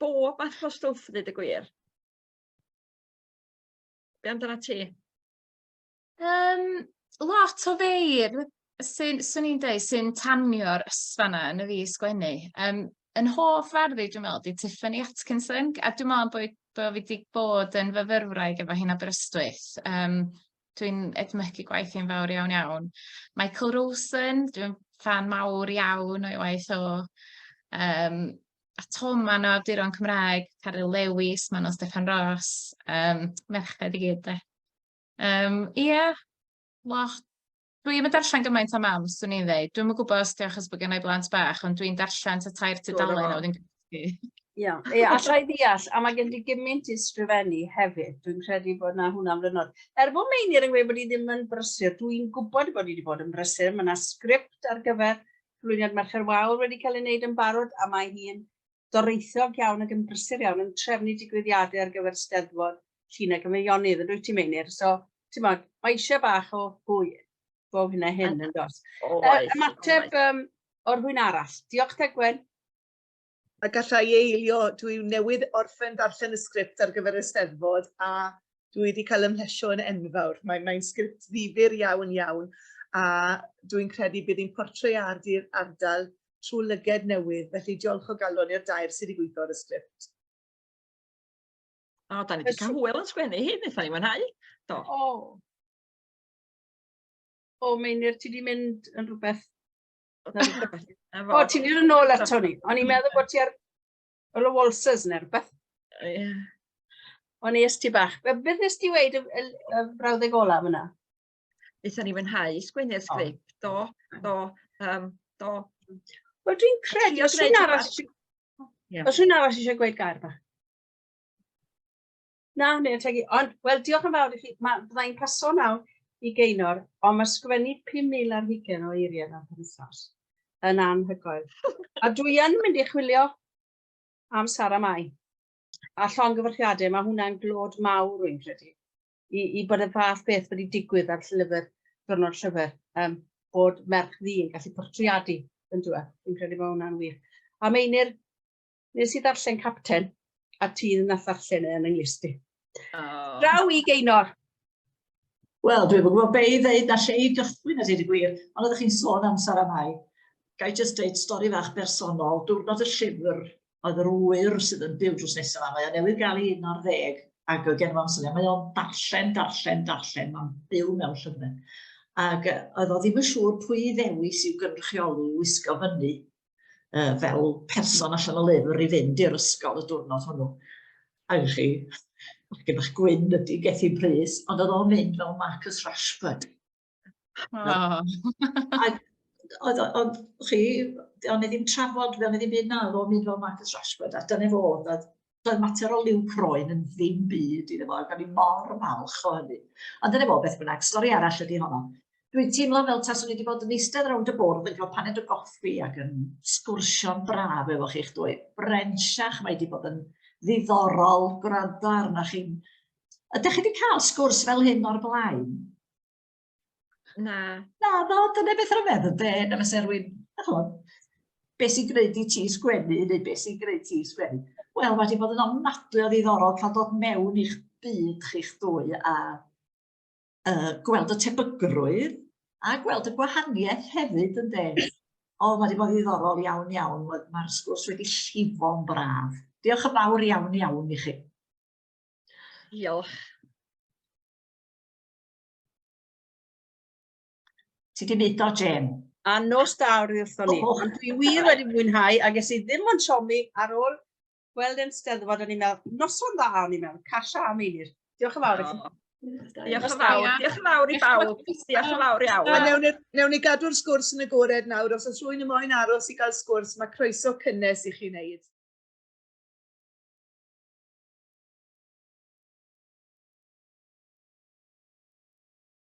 Bob math o stwff, dweud y gwir. Be amdana ti? Lot o feir, sy'n, swn i'n dweud, sy'n tanio'r ysfa 'na yn y fi sgwennu. Yn hoff fardd i, dwi'n meddwl, 'di Tiffany Atkinson, a dwi'n meddwl bod fi 'di bod yn fyfyrwraig efo hi'n Aberystwyth. Dwi'n edmygu gwaith hi'n fawr iawn iawn. Michael Rosen, dwi'n ffan mawr iawn o'i waith o. A Tom o awduron Cymraeg, Caryl Lewis, Manon Steffan Ros, merched i gyd de. Ie, lot. Dwi'm yn darllen gymaint o mam, swn i'n ddeud. Dwi'm yn gwybod os 'di o achos bod gen i blant bach, ond dwi'n darllen tua tair tudalen a wedyn cysgu. Ia, ie, alla i ddeall, a mae gen ti gymaint i sgrifennu hefyd. Dwi'n credu bod na hwnna'n flynod. Er bod Meinir yn gweud bod hi ddim yn brysur, dwi'n gwybod bod hi wedi bod yn brysur. Mae yna sgript ar gyfer cyflwyniad Mercher Wawr wedi cael ei wneud yn barod, a mae hi'n doreithiog iawn ac yn brysur iawn yn trefnu digwyddiadau ar gyfer Steddfod Llun ac Meirionnydd, yn dwyt ti, Meinir? So, ti'n bod, mae eisiau bach o hwy bob hyn a hyn, yn dos. Oes. Ymateb o'r rhywun arall. Diolch, Tegwen. A galla i eilio, dwi newydd orffen darllen y sgript ar gyfer y Steddfod a dwi wedi cael ymhlesio yn enfawr. Mae'n mae sgript ddifyr iawn iawn a dwi'n credu bydd hi'n portreadu'r ardal trwy lyged newydd, felly diolch o galon i'r dair sydd wedi gweithio ar y sgript. O, da ni wedi cael hwyl yn sgwennu hi, wnaethon ni mwynhau. Do. O. O, Meinir, ti wedi mynd yn rhywbeth. O, ti'n mynd yn ôl ato ni. O'n i'n meddwl bod ti ar y Walsers neu rhywbeth. Ie. O'n i ti bach. Beth nes ti weud y brawddeg ola fyna? Wnaethon ni mwynhau sgwennu'r sgript. Do, do, do. Wel, dwi'n credu, os rhywun arall, os rhywun arall eisiau gweud gair bach. Na, neu'n tegu. Ond, wel, diolch yn fawr i chi. Ma, bydda i'n paso nawr i Geinor, ond mae sgwennu 5,000 ar hugain o eiriau mewn penwythnos yn anhygoel. A dwi yn mynd i chwilio am Sara Mai. A llongyfarchiadau, mae hwnna'n glod mawr, rwy'n credu, i bod y fath beth wedi digwydd ar llyfr, diwrnod llyfr, bod merch ddu yn gallu portreadu yn dweud. Dwi'n credu bod hwnna'n wych. A Meinir, nes i ddarllen Capten, a ti nath ddarllen e yn yng Nghlust i. Oh. Draw i Geinor. Wel, dwi'm yn gwybod be i ddeud na lle i gychwyn a dweud y gwir, ond oeddech chi'n sôn am Sara Mai. Ga i jyst deud stori fach bersonol, diwrnod y llyfr oedd yr ŵyr sydd yn byw drws nesaf yma, mae o newydd gael ei 11 ac oedd gen fo syniad, mae o'n darllen, darllen, darllen, mae'n byw mewn llyfrau. Ac oedd o ddim yn siŵr pwy i ddewis i'w gynrychioli i wisgo fyny fel person allan o lyfr i fynd i'r ysgol y diwrnod hwnnw. Ac chi, hogyn bach gwyn ydy Gethin Prys, ond oedd o'n mynd fel Marcus Rashford. Oh. Ac oedd, oedd chi, o'n i ddim trafod, fe o'n i ddim byd na, oedd o'n mynd fel Marcus Rashford, a dyna fo, oedd doedd mater o liw croen yn ddim byd iddo fo, ac o'n i mor falch o hynny. Ond dyna fo, beth bynnag, stori arall ydy honno. Dwi'n teimlo fel taswn i wedi bod yn eistedd rownd y bwrdd yn cael paned o goffi ac yn sgwrsio'n braf efo chi'ch dwy. Brensiach, mae wedi bod yn ddiddorol gwrando arnoch chi'n Ydych chi wedi cael sgwrs fel hyn o'r blaen? Na. Na, no, dyna beth rhyfedd ynde, na fysa rhywun, ch'mod, be sy'n gwneud i ti sgwennu neu be sy'n gwneud ti sgwennu. Wel, mae wedi bod yn ofnadwy o ddiddorol cael dod mewn i'ch byd chi'ch dwy a uh, gweld y tebygrwydd a gweld y gwahaniaeth hefyd ynde. O, mae wedi bod yn ddiddorol iawn iawn, mae'r sgwrs wedi llifo'n braf. Diolch yn fawr iawn iawn i chi. Diolch. Ti di mudo, Jane? A nos da o'r wrthon ni. Ond dwi wir wedi mwynhau a ges i ddim ond siomi ar ôl gweld yn Steddfod, o'n i'n meddwl, noson dda, o'n i'n meddwl, Casia a Meinir. Diolch yn fawr i chi. Diolch yn fawr, diolch yn fawr i bawb. Diolch yn fawr iawn. A newn ni, newn ni gadw'r sgwrs yn agored nawr. Os oes rhywun yn moyn aros i gael sgwrs, mae croeso cynnes i chi wneud.